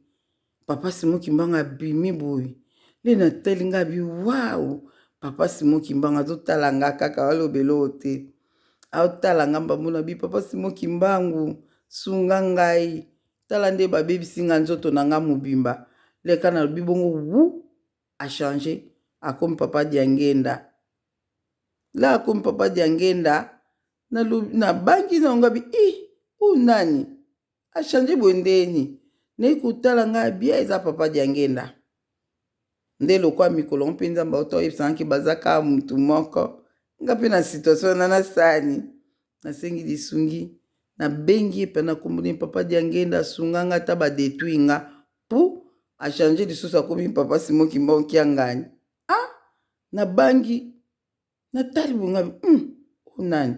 Papa Simon Kimbangu abimi boye nde natali ngai bi wow papa Simon Kimbangu azotala nga kaka aloba eloko te. Aotala nga mbambo bi papa Simon Kimbangu sunga ngai tala nde babebisi nga nzoto na nga mobimba. Leka nalobi bongo wu a change akomi papa Diangenda. La akomi papa Diangenda nabangi na nga bi i u nani a change boye ndeni naye kotala ngai bia eza papa Diangenda. Nde lokwa mikolo mpe Nzambe auta oyebisa nga ke baza kaka mutu moko. Nga mpe na situation wana nasani nasengi lisungi nabengi ye mpe nakomboni papa Diangenda asunga nga ata ba detruire nga pu a change lisusu akomi papa Simon Kimbangu Kiangani. Ah nabangi natali boye nga oyo nani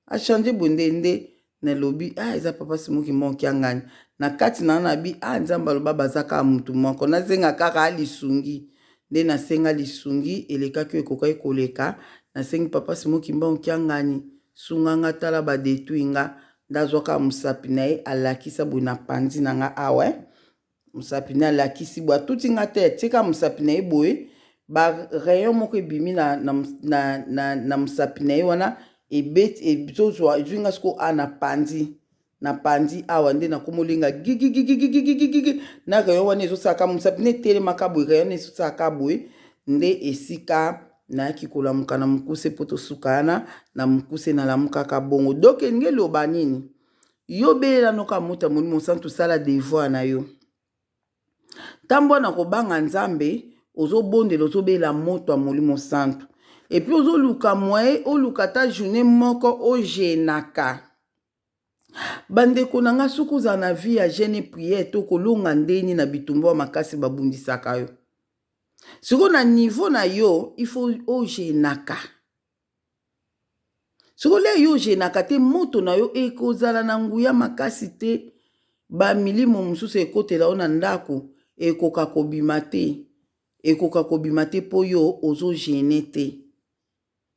a change boye nde nde nalobi ah eza papa Simon Kimbangu Kiangani. Na kati na nga nabi ah Nzambe aloba baza kaka mutu moko nasenga kaka lisungi nde nasenga lisungi elekaki oyo ekokaki koleka. Nasengi papa Simon Kimbangu Kiangani sunga nga tala ba detruire nga. Nde azwaka mosapi na ye alakisa boye na panzi na nga awa eh. Mosapi na alakisi boye atuti nga te atika mosapi na ye boye ba rayon moko ebimi na, na, na, na, na mosapi na ye wana ebeti ezozwa ezwi nga sikoyo a na panzi na panzi awa nde nakomolinga gigigigigigigigi na rayon wana ezosalaka mosapi na etelemaka boye rayon na ezosalaka boye nde esika nayaki kolamuka na mokuse mpo tosuka wana na mokuse nalamukaka bongo donc elingi eloba nini yo belela noka moto ya Molimo Santu sala devoir na yo tambwa na kobanga Nzambe ozobondela ozobela moto ya Molimo Santu epuis ozoluka moyen oluka ata journée moko ogenaka bandeko na nga soki ozala na vie ya jeune prière to kolonga ndeni na bitumba ya makasi babundisaka yo sikoyo na niveau na yo il faut ogenaka soki olia yo ogenaka te moto na yo ekozala na nguya makasi te bamilimo mosusu ekotela yo na ndako ekoka kobima te ekoka kobima te mpo yo ozogene te.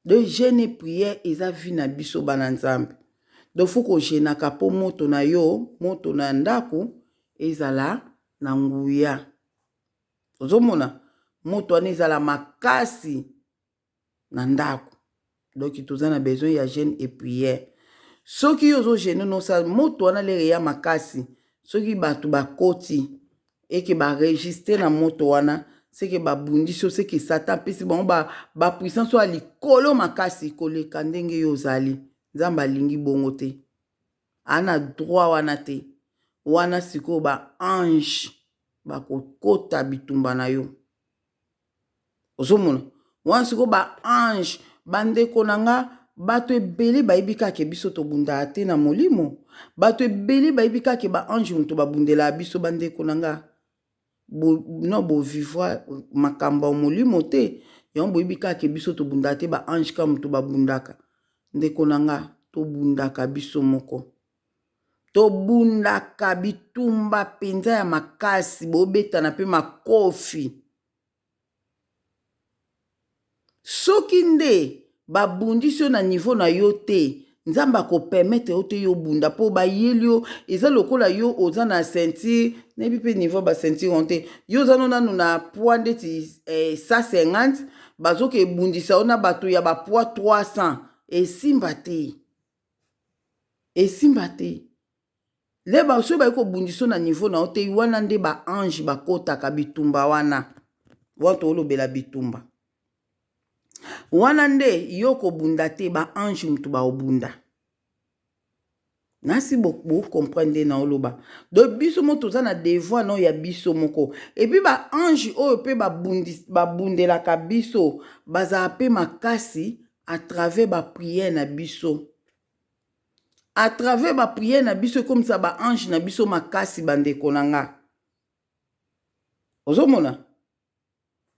Donc jeune et prière eza vie na biso bana Nzambe. Donc faut ko jeunaka po moto na yo, moto na ndaku ezala na nguya. Ozomona moto wana ezala makasi na ndaku. Donc toza na besoin ya jeune et prière. Soki yo ozo jeune no sala moto wana lere ya makasi, soki bato bakoti eke ba registre na moto wana seke babundisi yo seke satan apesi bango ba puissance oyo ya likolo makasi koleka ndenge yo ozali. Nzambe alingi bongo te, aa na droit wana te. Wana sikoyo ba ange bakokota bitumba na yo. Ozomona wana sikoyo ba ange. Bandeko na nga bato ebele bayebi kaka biso tobundaka te na molimo. Bato ebele bayebi kaka ba ange moto babundelaka biso. Bandeko na nga bo, no bovivra makambo ya molimo te, yango boyebi kaka biso tobundaka te, ba ange kaka moto babundaka. Ndeko na nga tobundaka biso moko, tobundaka bitumba mpenza ya makasi, bobetana mpe makofi. Soki nde babundisi yo na niveau na yo te, Nzambe akopermettre yo te yo obunda mpo bayeli yo. Eza lokola yo oza na ceinture, nayebi mpe niveau ba ceinture wana te, yo oza no nanu na poids ndeti 150, bazoka ebundisa yo na bato ya ba poids 300, esimba te, esimba te. Nde ba soki baye kobundisa na niveau na yo te, wana nde ba ange bakotaka bitumba wana. Wana tolobela bitumba. Wana nde yo kobunda te, ba ange mutu baobunda. Nasi bo, bo comprendre nde naoloba. Donc biso moko toza na devoir no ya biso moko. Et puis ba ange oyo pe babundelaka biso bazala pe makasi à travers ba prière na biso. À travers ba prière na biso ekomisa ba ange na biso makasi bandeko na nga. Ozomona?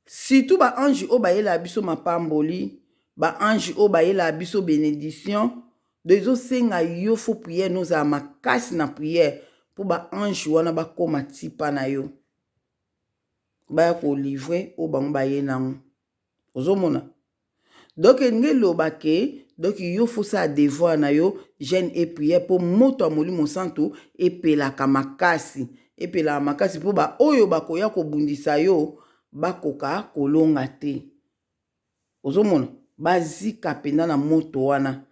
Surtout ba ange oyo bayelaka biso mapamboli, ba ange oyo bayelaka biso benediction, donc ezosenga yo faut prière no ozala makasi na prière mpo ba ange wana bakoma tipa na yo, baya kolivre oyo bango baye nango. Ozomona? Donc elingi eloba ke donc yo faut osala devoir na yo, jeune et prière, mpo moto ya Molimo Santu epelaka makasi, epelaka makasi mpo ba oyo bakoya kobundisa yo bakoka kolonga te. Ozomona? Bazika mpenza na moto wana.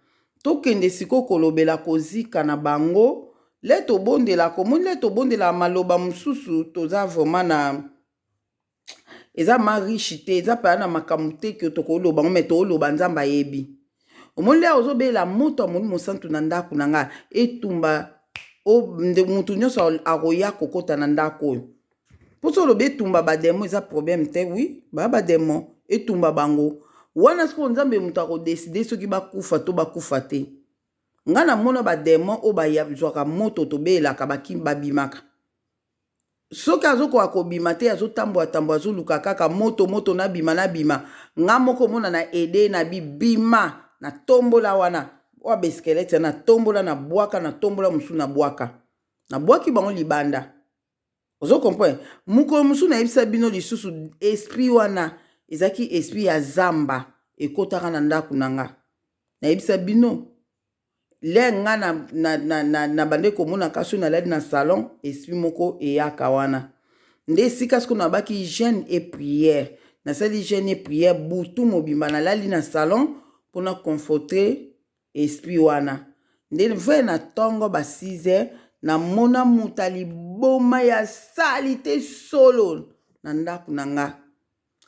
Tokende sikoyo kolobela kozika na bango. Le tobondelaka, omoni le tobondelaka maloba mosusu, toza vraiment na eza ma riche te, eza mpenza na makambo te ke tokoloba ngo, me toloba Nzambe ayebi. Omoni le ozobela moto ya Molimo Santu na ndako na nga etumba nde mutu nyonso akoya kokota na ndako oyo. Mpo olobi etumba bademo eza problème te, oui baya bademo etumba bango wana. Sikoyo Nzambe moto akodeside soki bakufa to bakufa te. Nga namona bademo oyo bazwaka moto tobelaka babimaka. Soki azokoka kobima te, azotambola tambola, azoluka kaka moto, moto nabima, nabima. Nga moko omona na ede na bibima, natombola wana oyo baesquelette ya natombola, nabwaka, natombola mosusu, nabwaka, nabwaki bango libanda. Ozo comprendre? Mokolo mosusu nayebisa bino lisusu esprit wana ezalaki esprit ya zamba ekotaka na ndako na nga. Nayebisa bino le nga na, na, na, na, na bande komona kasi nalali na salon, esprit moko eyaka wana. Nde esika sikoyo nabaki jeûne et prière. Nasali jeûne et prière butu mobimba, nalali na salon mpona conforter esprit wana. Nde vrai na ntongo ba 6 heures namona moto ya liboma ya sali te solo na ndako na nga.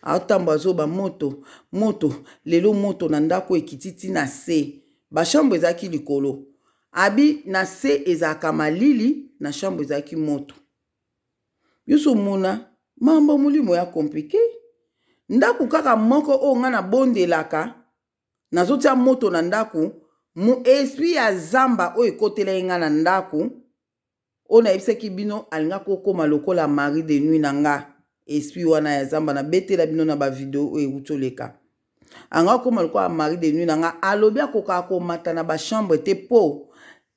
Aotambo azoba moto moto, lelo moto na ndako ekiti ti na se. Bachambre ezalaki likolo, abi na se ezalaka malili, na chambre ezalaki moto. Nyonso omona mambo molimo ya compliqué. Ndako kaka moko oyo ngai nabondelaka, nazotia moto na ndako, mu esprit ya zamba oyo ekotela ye ngai na ndako, oyo nayebisaki bino alingaki kokóma lokola mari de nuit na nga. Esprit wana ya zamba nabetela bino na bavideo oyo euti oleka, anga kokóma lokola mari de nuit na nga. Alobi akokaka komata na bachambre te, mpo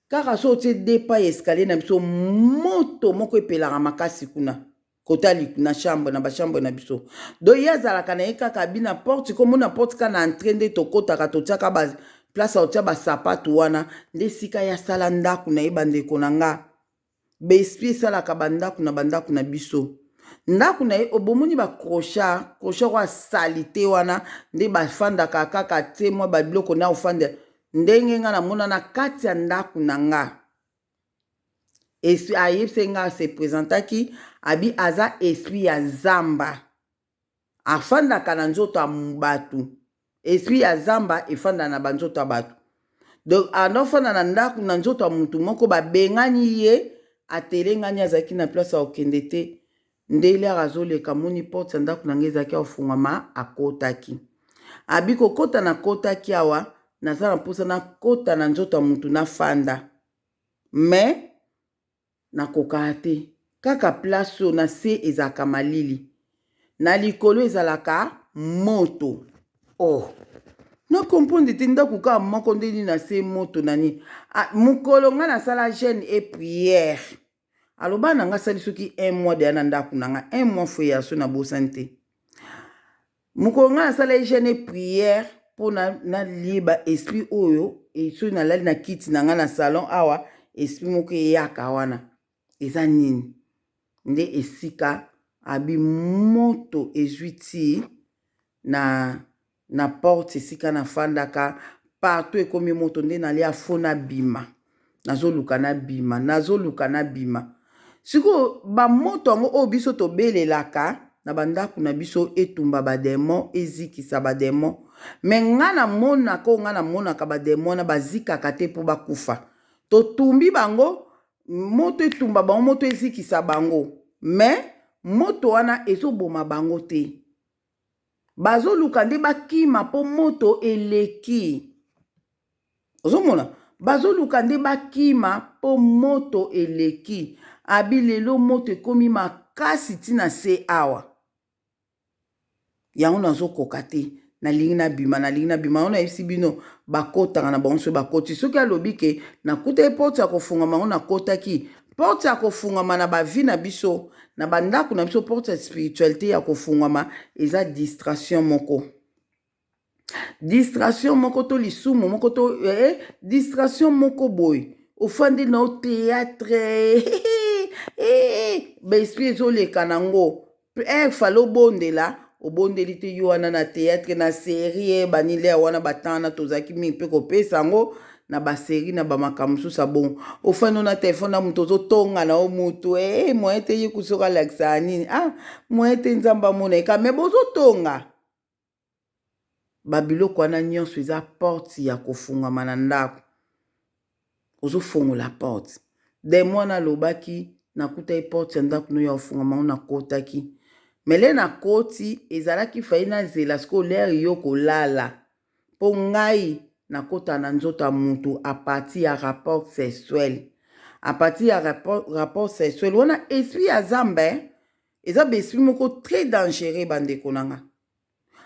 kaka so otie depa ya escalier na biso, moto moko epelaka makasi kuna kota na chambre, na bachambre na biso. Donc ye azalaka na ye kaka abi na porte, komona porte kaka na entrée nde tokɔtaka, totiaka ba place ya kotia basapatu wana, nde esika ye asala ndako na ye. Bandeko na nga, baesprit esalaka bandako na bandako na biso. Ndako na ye bomoni bacrochard, crochard oyo asali te wana nde bafandaka kaka te, mwa babiloko na ofanda ndenge nga namona na kati ya ndako na nga. Ayebisi nga, se présentaki, abi aza esprit ya zamba, afandaka na nzoto ya bato. Esprit ya zamba efandaka na banzoto ya bato. Donc andofanda na ndako na nzoto ya mutu moko, babengani ye, atelengani, azalaki na place ya kokende te. Nde l'heure azoleka, moni porte ya ndako na ngai ezalaki ya kofungwama, akotaki. Abi kokota, nakotaki awa, naza na mposa nakota na nzoto ya mutu nafanda, mais nakokaka te. Kaka place oyo na se ezalaka malili, na likolo ezalaka moto. Oh, na comprendre te, ndako kaka moko ndeni na se moto na nini. Ah, mokolo ngai nasala jeûne et prière, aloba na nga asali soki un mois deya na ndako na nga, un mois fo ya so nabosani te. Mokolo ngai nasala jeûne et prière mpo nalieba esprit oyo, soki nalali na kiti na ngai na salon awa, esprit moko eyaka wana eza nini. Nde esika abi moto ezwi ti na porte esika nafandaka, partout ekomi moto. Nde nalia fo nabima. Nazoluka nabima, nazoluka nabima. Sikoyo bamoto yango oyo biso tobelelaka na bandako na biso etumba bademo, ezikisa bademo. Me nga namonaka oyo nga namonaka bademo wana bazikaka te mpo bakufa. Totumbi bango, moto etumba bango, moto ezikisa bango. Me moto wana ezoboma bango te. Bazoluka nde bakima mpo moto eleki. Ozomona, bazoluka nde bakima mpo moto eleki. Abi lelo moto ekomi makasi ntina se awa. Yango nazokoka te. Nalingi nabima, nalingi nabima. Yango nayebisi bino bakotaka na bango soki bakoti. Soki alobi ke nakutaki porte ya kofungama, yango nakotaki. Porte ya kofungama na ba vie na biso, na ba ndako na biso, porte ya spiritualité ya kofungama eza distraction moko. Distraction moko to lisumu moko to distraction moko boye. Ofandi na yo théâtre, ba esprit ezoleka nango. Fallait obondela, obondeli te yo wana na théâtre na série banile wana batana tozalaki mingi mpe kopesa yango na ba série na ba makambo mosusu ya bongo. Ofandi na telefone na moto ozotonga na yo motu, moyen te ye kusoka alakisaka nini, moyen te Nzambe amona ye ka, me bozotonga babiloko wana nyonso eza porte ya kofungwama na ndako. Ozofongola porte de mwana alobaki nakutaki porte ya ndako no ya kofungwama ngo nakotaki mele nakoti ezalaki fai nazela sikoyo lere yo kolala mpo ngai nakota na nzoto ya mutu a partir ya rapport sexuel, a partir ya rapport sexuel wana esprit ya zamba eza ba esprit moko très dangereux bandeko na nga.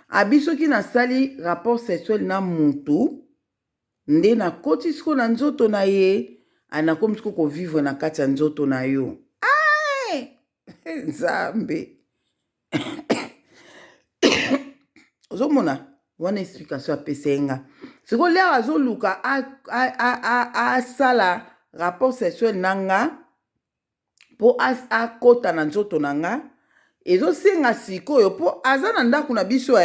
Abi soki nasali rapport sexuel na mutu nde nakoti sikoyo na nzoto na ye, nakomi sikoyo kovivre na kati ya nzoto na yo. Nzambe ozomona wana explication apesa ye nga. Sikoyo lere azoluka asala rapport sexuel na nga mpo akota na nzoto na nga, ezosenga sikoyo mpo aza na ndako na biso,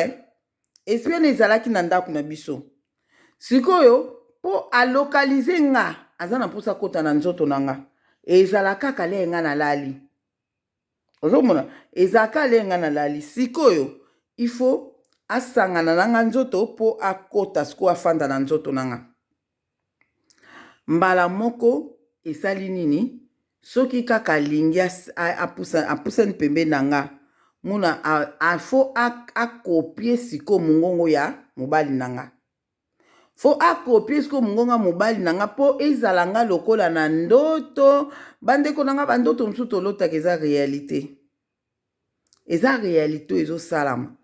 esprit wana ezalaki na ndako na biso. Sikoyo mpo alokalize nga, aza na mposa akota na nzoto na nga, ezala kaka lere nga nalali. Ozomona, ezalaka lere nga nalali. Sikoyo il faut asangana na nga nzoto mpo akota sikoyo afanda na nzoto na nga. Mbala moko esali nini, soki kaka alingi apusani pembeni na nga, mona afo akopie sikoyo mongongo ya mobali na nga. Fo akopie sikoyo mongongo ya mobali na nga mpo ezala nga lokola na ndoto. Bandeko na nga, bandoto mosusu tolotaka eza réalité. Eza réalité oyo ezosalama.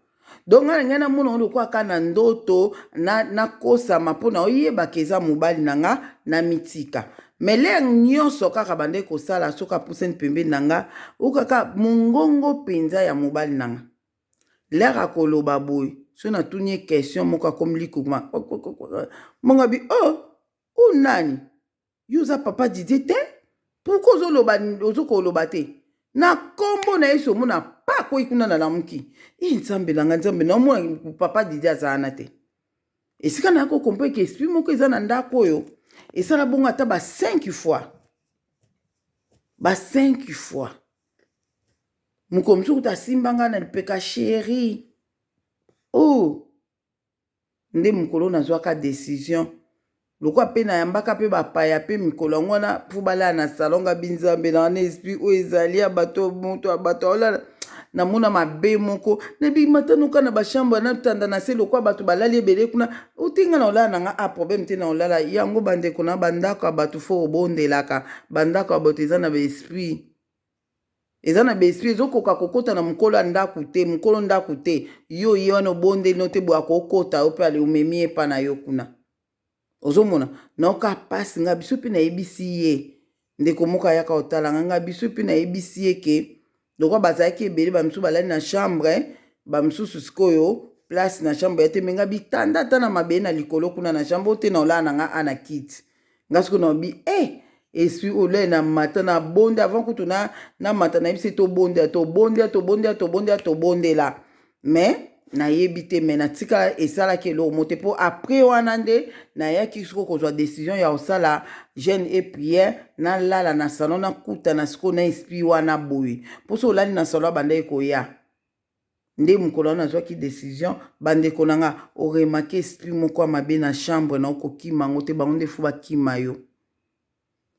Donc nga na ngai namona ngo lokola kaka na ndoto, nakosama mpo na oyebaka eza mobali na nga na mitika. Mais lere nyonso kaka bande kosala soki apusani pembeni na nga, okaka mongongo mpenza ya mobali na nga. Lere akoloba boye, soki natuni ye question moko akomi likukuma mongo bi, oh o nani yo oza papa Didier te, pourquoi ozoloba ozokoloba te na kombo na Yesu? Omona pa akwei kuna na lamuki. Nzambe na nga, Nzambe naomona papa Didier aza wana te. Esika na kokomprendre ke esprit moko eza na ndako oyo esala bongo ata ba 5 fois, ba 5 fois. Mokolo mosusu kuta asimba ngai na lipeka, chéri. Oh, nde mokolo nazwaka décision lokola mpe nayambaka mpe bapaya mpe mikolo yango wana mpo balala na salon. Nga binzambe na wana esprit oyo ezali ya bato, moto ya bato aolala, namona mabe moko nabima tanuka na bachambre natanda na se lokola bato balali ebele kuna. Otinga na olala na nga a problème te na olala yango. Bandeko na bandako ya bato fo obondelaka. Bandako ya bato eza na baesprit, eza na baesprit ezokoka kokota na mokolo ya ndako te, mokolo ndako te. Yo ye wana obondeli no te boye, akokota yo mpe ale omemi ye epa na yo kuna. Ozomona naoka pasi nga biso mpe nayebisi ye ndeko moko ayaka kotala nga, nga biso mpe nayebisi ye ke lokola bazalaki ebele, bamisusu balali na chambre, bamisusu sikoyo place na chambre ya te, me nga bitanda ata na mabele na likolo kuna na chambre oyo te na olala na nga a na kiti. Nga sikoyo naobi esprit oyo lele na mata na bonde avant kutu na mata nayebisi tobondela, tobondela, tobondela, tobondela, tobondela mais. Nayebi te, mais natika esalaki eloko moko te, mpo après wana nde nayaki sikoyo kozwa décision ya kosala jeûne et prière. Nalala na salon, nakutana sikoyo na esprit wana boye, mpo so olali na salon, abandaki koya. Nde mokolo wana nazwaki décision. Bandeko na nga, oremarquer esprit moko ya mabe na chambre na, okokima yango te, bango nde faut bakima yo.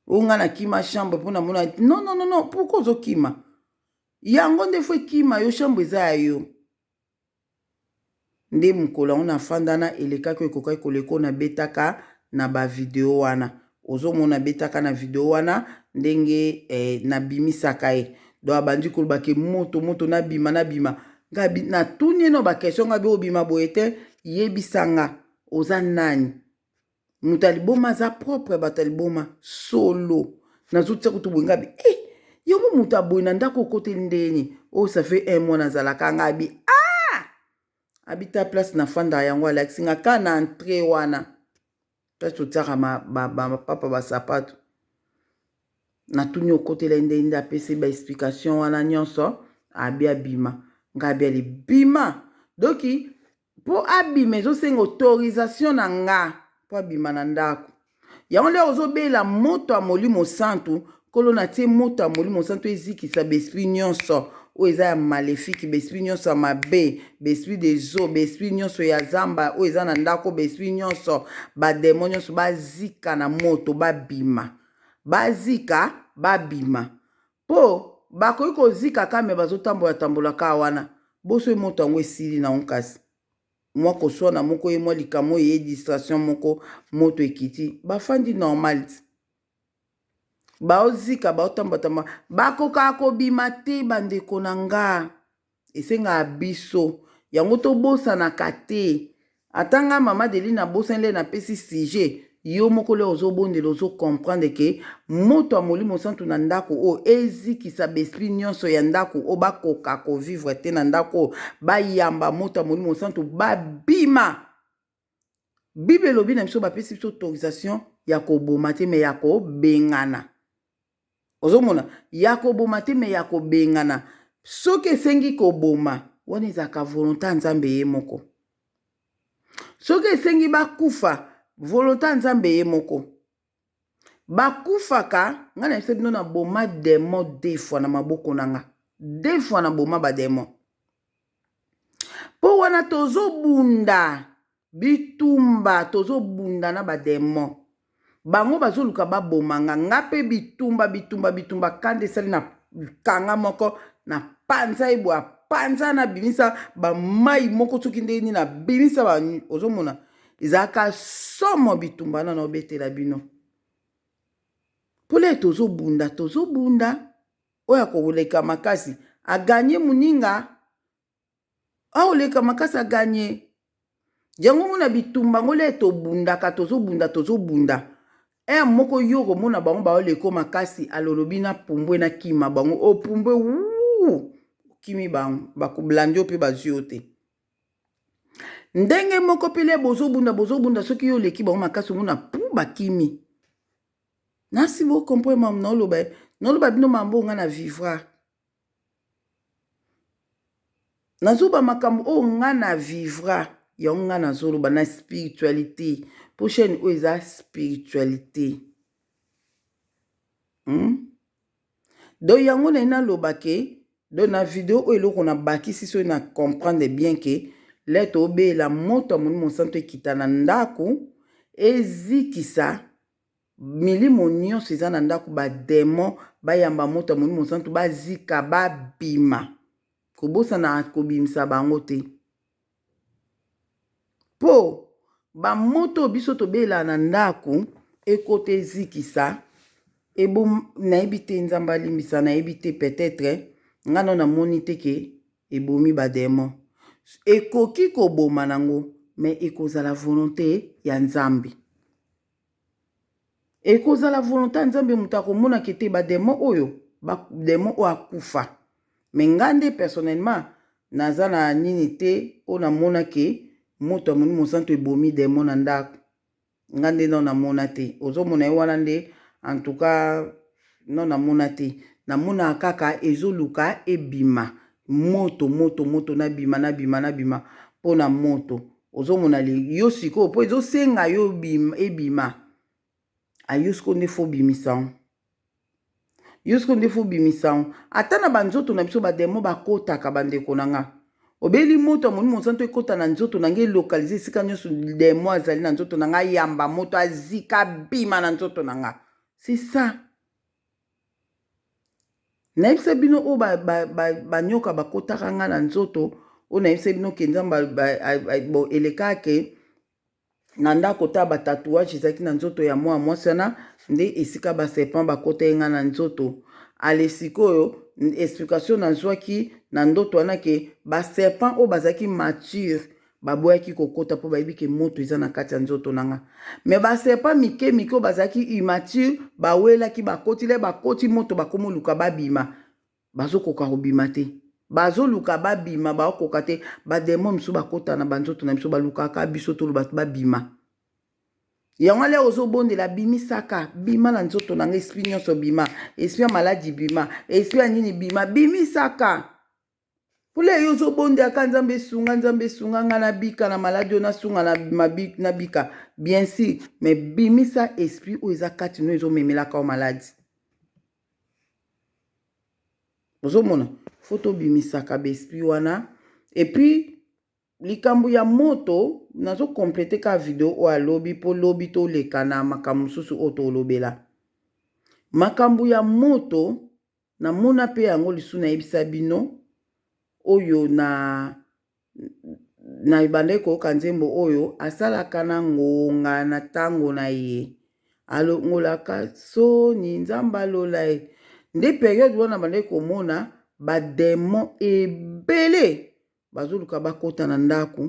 Oyo nga nakima chambre mpo namona. Non, non, non, non, pourquoi ozokima yango? Nde faut ekima yo, chambre eza ya yo. Nde mokolo yango nafanda na elekaki, ekokaki koleka oyo nabetaka na bavideo wana. Ozomona, abetaka na video wana ndenge nabimisaka ye. Donc abandi koloba ke moto, moto, nabima, nabima. Ngabi natuni ye no baquestion. Ngabi obima boye te, yebisanga oza nani? Moto ya liboma aza propre, bato ya liboma solo. Nazotia kutu boye, ngabi eh, yango moto aboye na ndako okoteli ndeni oyo? Ça fait un mois nazalaka. Ngabi ah, abita place nafandaka yango, alakisi nga ka na entrée wana, place totiaka bapapa basapato. Natuni okotela ye ndenge nde apesi baexplication wana nyonso. Abi abima, ngai abi alibima. Donc mpo abima, ezosenga autorisation na nga mpo abima na ndako yango. Nde ozobela moto ya Molimo Santu. Nkolo, natie moto ya Molimo Santu ezikisa baesprit nyonso oyo eza ya maléfique, baesprit nyonso ya mabe, baesprit des eaux, baesprit nyonso ya zamba oyo eza na ndako, baesprit nyonso, badémon nyonso bazika na moto, babima, bazika, babima. Mpo bakoki kozika ka me bazotambola tambola ka wana. Boso moto yango esili nango, kasi mwa koswana moko ye, mwa likambo oyo eye, distraction moko, moto ekiti, bafandi normal ti baozika, baotambolatamba, bakokaka kobima te. Bandeko na nga, esengaka biso yango tobosanaka te. Ata nga mama Deli nabosani nde napesi sujet. Yo moko le ozobondela, ozocomprendre ke moto ya Molimo Santu na ndako oyo ezikisa baesprit nyonso ya ndako oyo bakoka kovivre te na ndako oyo. Bayamba moto ya Molimo Santu, babima. Bible elobi na biso, bapesi biso autorisation ya koboma te, mais ya kobengana. Ozomona, ya koboma te, mais ya kobengana. Soki esengi koboma, wana ezalaka volonté ya Nzambe ye moko. Soki esengi bakufa, volonté ya Nzambe ye moko, bakufaka. Ngai na biso bino, naboma démon deux fois na maboko na nga, deux fois naboma badémon, mpo wana tozobunda bitumba, tozobunda na badémon. Bango bazoluka baboma nga, nga mpe bitumba, bitumba, bitumba. Kanda esali na kanga moko na panza ye boye, apanza, nabimisa bamai moko soki ndenge nini, nabimisa. Ozomona, ezalaka somo bitumba wana. Naobetela bino mpona tozobunda, tozobunda. Oyo akoleka makasi agagner moninga, aoleka makasi agagner. Yango mona bitumba ngo le tobundaka, tozobunda, tozobunda. Ere moko yo komona bango baoleka makasi, alolobi na pumbwe, na kima bango, opumbwe wu, okimi bango, bakoblandi yo mpe bazwi yo te. Ndenge moko mpe le bozobunda, bozobunda, soki yo oleki bango makasi, omona pu bakimi. Nasi bocomprendre mamu naoloba, naoloba bino mambo nga na vivra. Nazoba makambo oyo nga na vivra, yango nga nazoloba na spiritualité, mpo chaîne oyo eza spiritualité, Donc yango naye naloba ke, donc na video oyo, eloko nabakisi, soki na comprendre bien ke le tobela moto ya Molimo Santo ekita na ndako, ezikisa milimo nyonso eza na ndako, badémon bayamba moto ya Molimo Santu, bazika, babima. Kobosana kobimisa bango te, mpo bamoto oyo biso tobelaka na ndako ekota ezikisa ebo. Nayebi te, Nzambe alimbisa, nayebi te, peut-être nga no namoni te ke ebomi badémon. Ekoki koboma nango, mais ekozala volonté ya Nzambe, ekozala volonté ya Nzambe. Moto akomonaka ete badémon oyo, badémon oyo akufa. Mais nga nde personnellement naza na nini te oyo namonake moto ya Molimo Santo ebomi démon na ndako. Nga nde no namona te. Ozomona ye wana nde, en tout cas no namona te. Namonaka kaka ezoluka ebima. Moto moto moto nabima nabima nabima mpo na moto ozomona yo sikoyo mpo ezosenga yo ebima ayo sikoyo nde fo obimisa yango yo sikoyo nde fo obimisa yango ata na banzoto na biso bademo bakotaka bandeko na nga obeli moto ya molimo mosantu ekota na nzoto na ngai elokalize esika nyonso demo azali na nzoto na ngai ayamba moto azika bima na nzoto na nga c'est ça Nayebisa bino oyo banyoka ba, ba, bakotaka nga na nzoto oyo nayebisa bino ke nzambe bon elekaka ke na ndako ta ba tatouage ezalaki na nzoto ya mwana mwasi wana nde esika ba serpent bakota ye nga na nzoto ale sikoyo explication nazwaki na ndoto wana ke ba serpent oyo bazalaki mature Baboyaki kokota mpo bayebi ke moto eza na kati ya nzoto na nga. Mais ba serpent mike mike oyo bazalaki immature bawelaki bakoti le bakoti moto bakomi oluka babima bazokoka kobima te. Bazoluka babima baokoka te. Ba demon mosusu bakota na banzoto na biso balukaka biso toloba babima. Yango ale ozobondela bimisaka bima na nzoto na nga esprit nyonso bima esprit ya maladi bima esprit ya nini bima bimisaka. Pole yo ozobondela nzambe esunga nzambe esunga nga nabika na maladi oyo nasunga nabika bien sûr mais bimisa esprit oyo eza kati no ezomemelaka yo maladi ozomona fo tobimisaka baesprit wana epuis likambo ya moto nazo complete kaka video oyo alobi mpo lobi toleka na makambo mosusu oyo tolobela makambo ya moto Namona pe yango lisusu nayebisa bino oyo na na ebandaki koyoka nzembo oyo asalaka na ngonga na ntango na ye alongolaka soni nzambe alola ye nde periode wana bandaki komona bademon ebele bazoluka bakota na ndako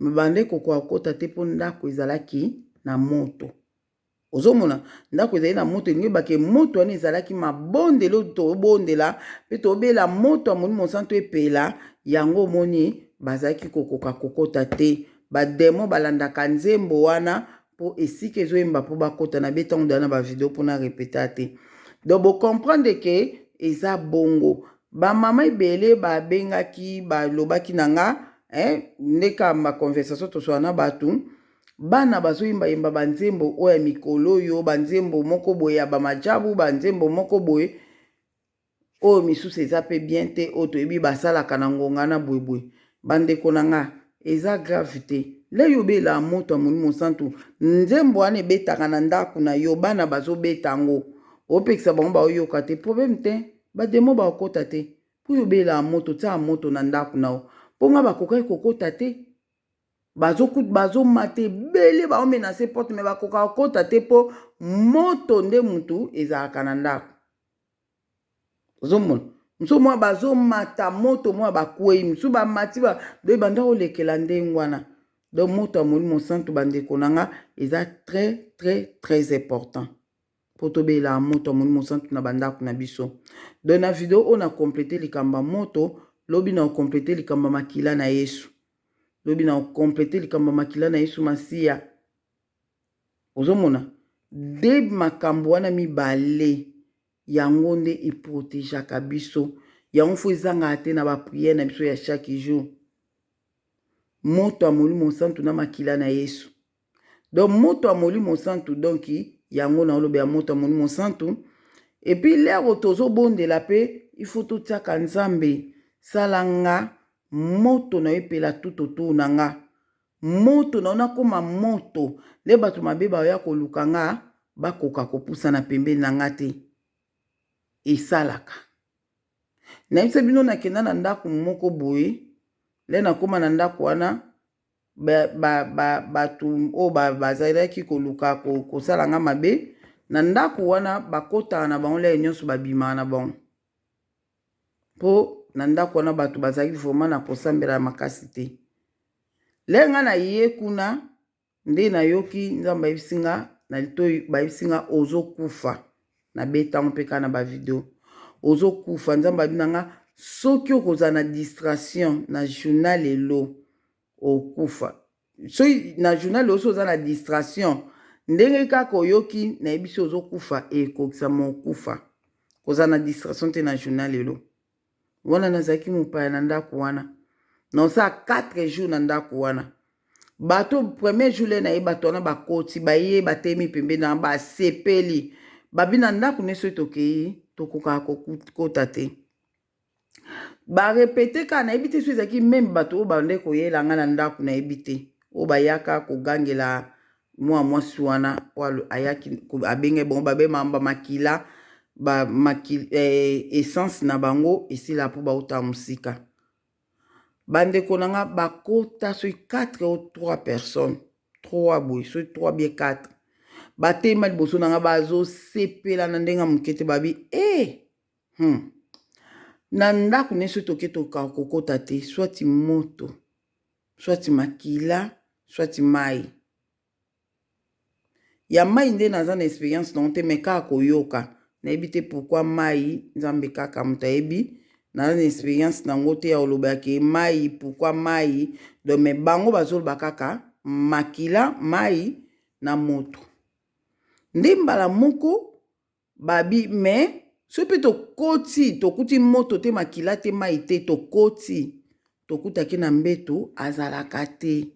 me bandaki kokoka kokota te mpo ndako ezalaki na moto Ozomona ndako ezali na moto, elingi bake moto wana ezalaki mabondeli oyo tobondela mpe tobela moto ya Molimo Mosantu epela yango. Omoni bazalaki kokoka kokota te, bademo balandaka nzembo wana mpo esika ezoyemba mpo bakota na betango da na bavideo mpo na repeta te. Donc bocomprendre ke eza bongo. Bamama ebele babengaki balobaki na nga eh, ndeka ba conversation toswala na bato Bana bazoyemba yemba ba nzembo oyo ya mikolo oyo, ba nzembo moko boye ya ba majabu, ba nzembo moko boye oyo misusu eza pe bien te, oyo toyebi basalaka na ngonga na boye boye. Bandeko na nga, eza grave te. Lei obela moto ya Molimo Santu, nzembo wana ebetaka na ndako na yo, bana bazobeta yango, opekisa bango baoyoka te, problème te, ba demo bakokota te. Mpo yo obela moto, tia moto na ndako na yo, mpo nga bakokaki kokota te. Bazomata ebele baomenase porte me bakoka kokota te mpo moto nde mutu ezalaka na ndako ozomona mosusu mwa bazomata moto mwa bakwei mosusu bamati ba do ebanda kolekela ndenge wana donc moto ya molimo santu bandeko na nga eza très très très important mpo tobelaka moto ya molimo santu na bandako na biso donc na video oyo na complete likambo ya moto lobi na okomplete likambo ya makila na yesu lobi na okomplete likambo ya makila na yesu masiya ozomona de makambo wana mibale yango nde eprotegeaka biso yango fo ezangaka te na bapriere na biso ya chaque jour moto ya molimo santu na makila na yesu donc moto ya molimo santu donc yango na oloba ya moto ya molimo santu epuis lero tozobondela mpe ifo totiaka nzambe sala nga moto na yo epela tout autour na nga moto na yo nakoma moto nde bato mabe baoya koluka nga bakoka kopusana pembeni na nga te esalaka nayebisa bino nakenda na ndako moko boye le nakoma na ndako wana bato oyo bazalaki koluka kosala nga mabe na ndako wana bakotaka na bango lere nyonso babimaka na bango mpo na ndako wana bato bazalaki vraiment na kosambela makasi te lere nga na ye kuna nde nayoki nzambe ayebisi nga na litoi bayebisi nga ozokufa nabetango mpe kaka na bavideo ozokufa nzambe abi na nga soki okozala na distraction na journal lelo okufa soki na journal osi oza na distraction ndenge kaka oyoki nayebisi ozokufa ekokisama okufa kozala na distraction te na journal lelo. Wana nazalaki mopaya na ndako wana. Naosala 4 jours na ndako wana. Bato premier jour le na ye bato wana bakoti baye batemi pembeni na basepeli. Babi na ndako ne soki tokei tokokaka kokota te. Ba repete kaka nayebi te soki ezalaki meme bato oyo bande koyela nga na ndako nayebi te oyo bayaka kogangela mwa mwasi wana oyo ayaki abengaki bango babe mamba makila ba makil, eh, essence na bango esila mpo bauta mosika. Bandeko na nga bakota soki 4 ou 3 personnes 3 boye soki 3 bien 4 batema liboso na nga bazosepela na ndenge ya moke te babi e eh, Hmm. Na ndako ne soki toke toka kokota te soit moto soit makila soit mai ya mai nde naza na experience nango te me kaka koyoka nayebi te pourquoi mai nzambe kaka moto ayebi naza na experience nango te ya koloba yake mai pourquoi mai donc me bango bazoloba kaka makila mai na moto nde mbala moko Babi mais soki pe tokoti tokuti moto te makila te mayi te tokoti tokutaki na mbeto azalaka te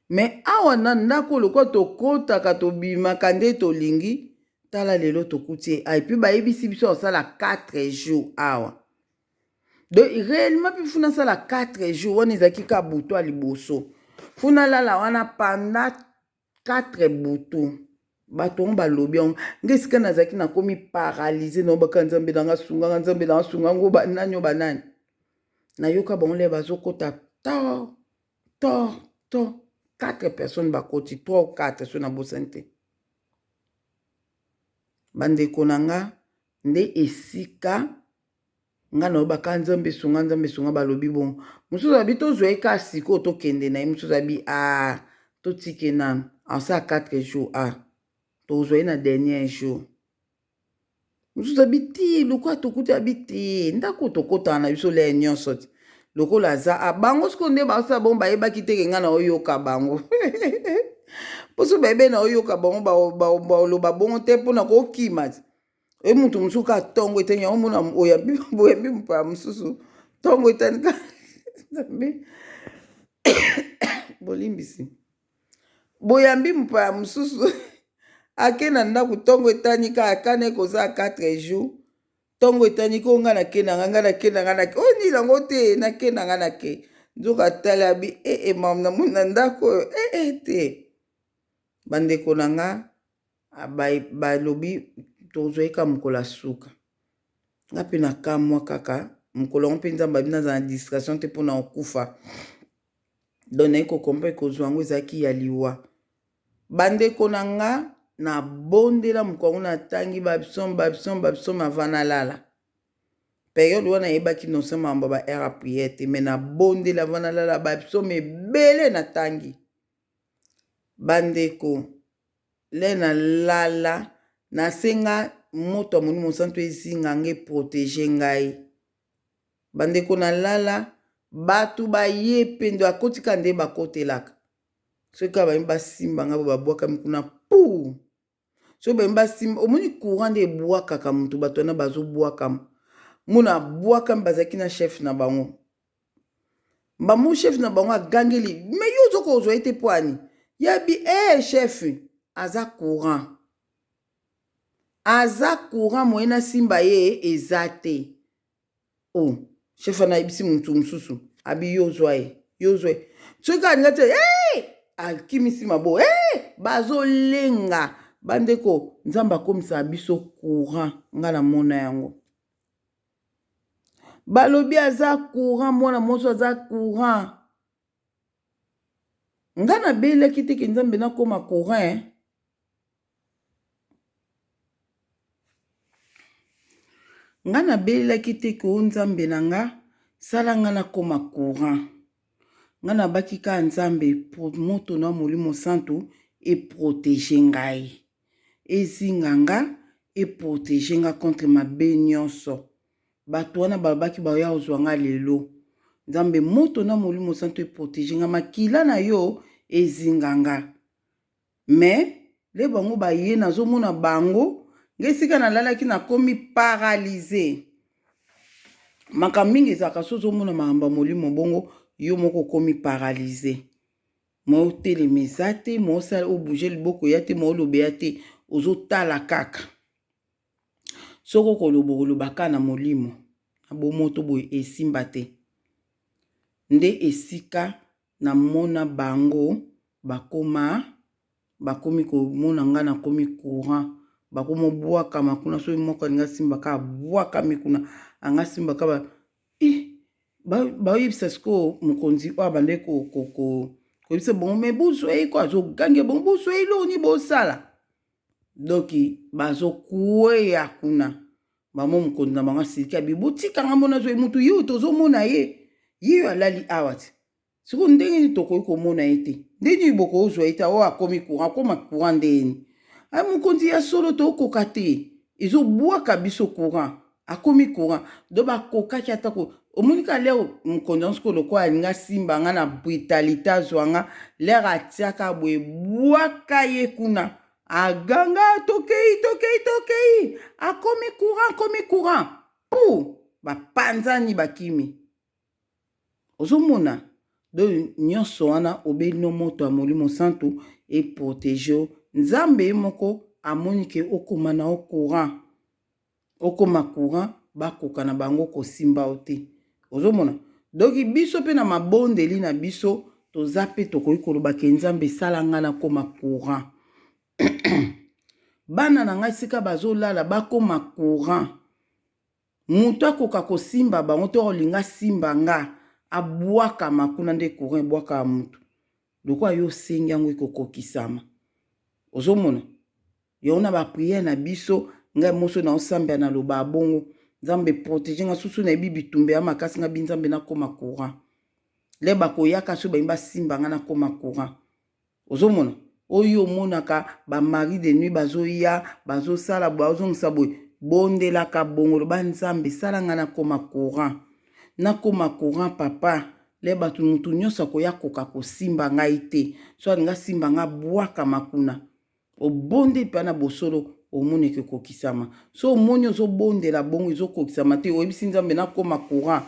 mais awa na ndako lokola tokotaka tobimaka nde tolingi tala lelo tokuti ye awa epuis bayebisi biso akosala 4 jours awa donc réellement mpe funa asala 4 jours wana ezalaki ka butu ya liboso funa alala wana pendant 4 butu bato yango balobi yango nga esika nazalaki nakomi paralyse na baka nzambe na nga sunga nga nzambe na nga sunga ngo banani o banani nayoka bango le bazokota to to to 4 personnes bakoti 3 ou 4 so nabosani te bandeko na nga nde esika Nga nayoba ka nzambe sunga nzambe sunga balobi bongo mosusu abi tozwa ye ka sikoyo tokende na ye mosusu abi ah totike nanu asala 4 jours ah tozwa ye na dernier jour mosusu abi ti lokola tokuti abi ti ndako tokotaka na biso leye nyonso ti lokola aza ah, bango sikoyo nde basala bongo bayebaki teke ngai na oyoka bango mposo bayebi na oyoka bango baloba bongo te mpona kokima ti oye moto mosusu kaka ntongo etani yango mona oyambi boyambi mopaya mosusu ntongo etani kaka nzambe bolimbisi boyambi mopaya mosusu ake na ndako ntongo etani kaka kana ekozala 4 jours ntongo etani ko nga nake na nga nga nake na nga nake oyo nini yango te nake na nga nake nzoka tali abi ee eh, eh, mam namoni na ndako oyo ee eh, te bandeko na nga Balobi tozwa ye kaka mokolo ya suka. Nga mpe nakamwa kaka mokolo yango mpe Nzambe alobi nazala na distraction te mpo na kokufa. Donc naye ko comprendre kozwa yango ezalaki ya liwa. Bandeko na nga nabondela mokolo yango natangi ba psaume ba psaume ba psaume avant nalala. Periode wana nayebaki notion makambo ya ba heure ya prière te mais nabondela avant nalala ba psaume ebele natangi. Bandeko le na lala nasenga moto ya molimo santu ezinga nga eprotege ngai bandeko na lala bato baye pendo akotika nde bakotelaka soki kaka baye basimba ngai bo babwakami kuna puu soki baye basimba omoni courant nde ebwakaka moto bato wana bazobwakama mona abwakami bazalaki na chef na bango Mbamo chef na bango agangeli mais yo ozo kozwa ye te poani yabi eh chef aza courant aza courant moye nasimba ye eza te oh chef wana ayebisi motu mosusu abi yo ozwa ye yo ozwa ye soki alinga te hey! akimisi mabo hey! bazolenga bandeko nzambe akomisaka biso courant ngai namona yango Balobi aza courant mwana mwasi aza courant. Nga nabelaki te ke Nzambe nakoma courant eh. Nga nabelelaki te ke o Nzambe na nga sala nga nakoma courant. Nga nabaki kaka Nzambe moto na Molimo Santu e proteger ngai. Ezinga nga e proteger nga contre mabe nionso. Batu wana balobaki bakoya kozua nga lelo. Nzambe moto na molimo santu e proteger nga makila na yo ezinga nga. Mais le bango baye nazomona bango nga esika nalalaki nakomi paralyse. Makambo mingi ezalaka so ozomona makambo ya molimo bongo, yo moko okomi paralyse, mo otelema eza te, mo osala obouge liboko ya te, mo oloba ya te, ozotala kaka. Soki okoloba, okoloba kaka na molimo na bomoto boye, esimba te. Nde esika namona bango bakoma, bakomi komona ngai nakomi courant, bakomobwakama kuna. Soki moko alingi asimba kaka, abwakami kuna, anga asimba kaka. Baoyebisa sikoyo mokonzi oyo abandaki koyebisa bongo, me bozwa ye ko, azogange bongo, bozwa ye, eloko bosala. Donc bazokweya kuna. Bamo mokonzi na bango asiliki, abi botikanga mona azwa ye. Mutu ye oyo tozomona ye, ye oyo alali awa ti sikoyo, ndenge nini tokoki komona ye te? Ndenge nini bokozwa ye te? Oyo akomi courant, akoma courant ndeni? Ay, mokonzi, ya solo tokoka te, ezobwaka biso courant, akomi courant. Donc bakokaki ata ko omoni ka l'heure mokonzi yango sikoyo lokola alingi asimba nga na brutalité, azwa nga, l'heure atiaka boye, bwaka ye kuna, aganga: "Tokei, tokei, tokei, akomi courant, akomi courant!" Pu bapanzani, bakimi. Ozomona, donc nyonso wana obeli no moto ya Molimo Santu eprotege yo. Nzambe ye moko amoni ke okóma na yo courant, okóma courant, bakoka na bango kosimba yo te. Ozomona, donc biso mpe na mabondeli na biso toza mpe tokoki koloba ke Nzambe, esala ngai nakóma courant, bana na ngai esika bazolala bakóma courant, moto akoka kosimba bango to olinga asimba nga, abwakama kuna. Nde courant ebwakaka motu, lokola yo osengi yango, ekokokisama. Ozomona yango na baprière na biso. Ngai moso na osambela, naloba bongo: Nzambe, protège nga. Susu nayebi bitumba ya makasi, nga bi Nzambe, nakóma courant. Le bakoyaka so bayimbi basimba nga, nakóma courant. Ozomona oyo omonaka bamari de nuit bazoya, bazosala boye, bazongisa boye. Bondelaka bongo, loba: "Nzambe, esala nga nakóma courant, nakóma courant, papa." Le bato, motu nyonso akoya koka kosimba ngai te. So alingi asimba nga, bwakama kuna. Obondeli mpe na bosolo, omoni eke ekokisama. So omoni ozobondela bongo, ezokokisama te, oyebisi Nzambe: "Nakóma courant."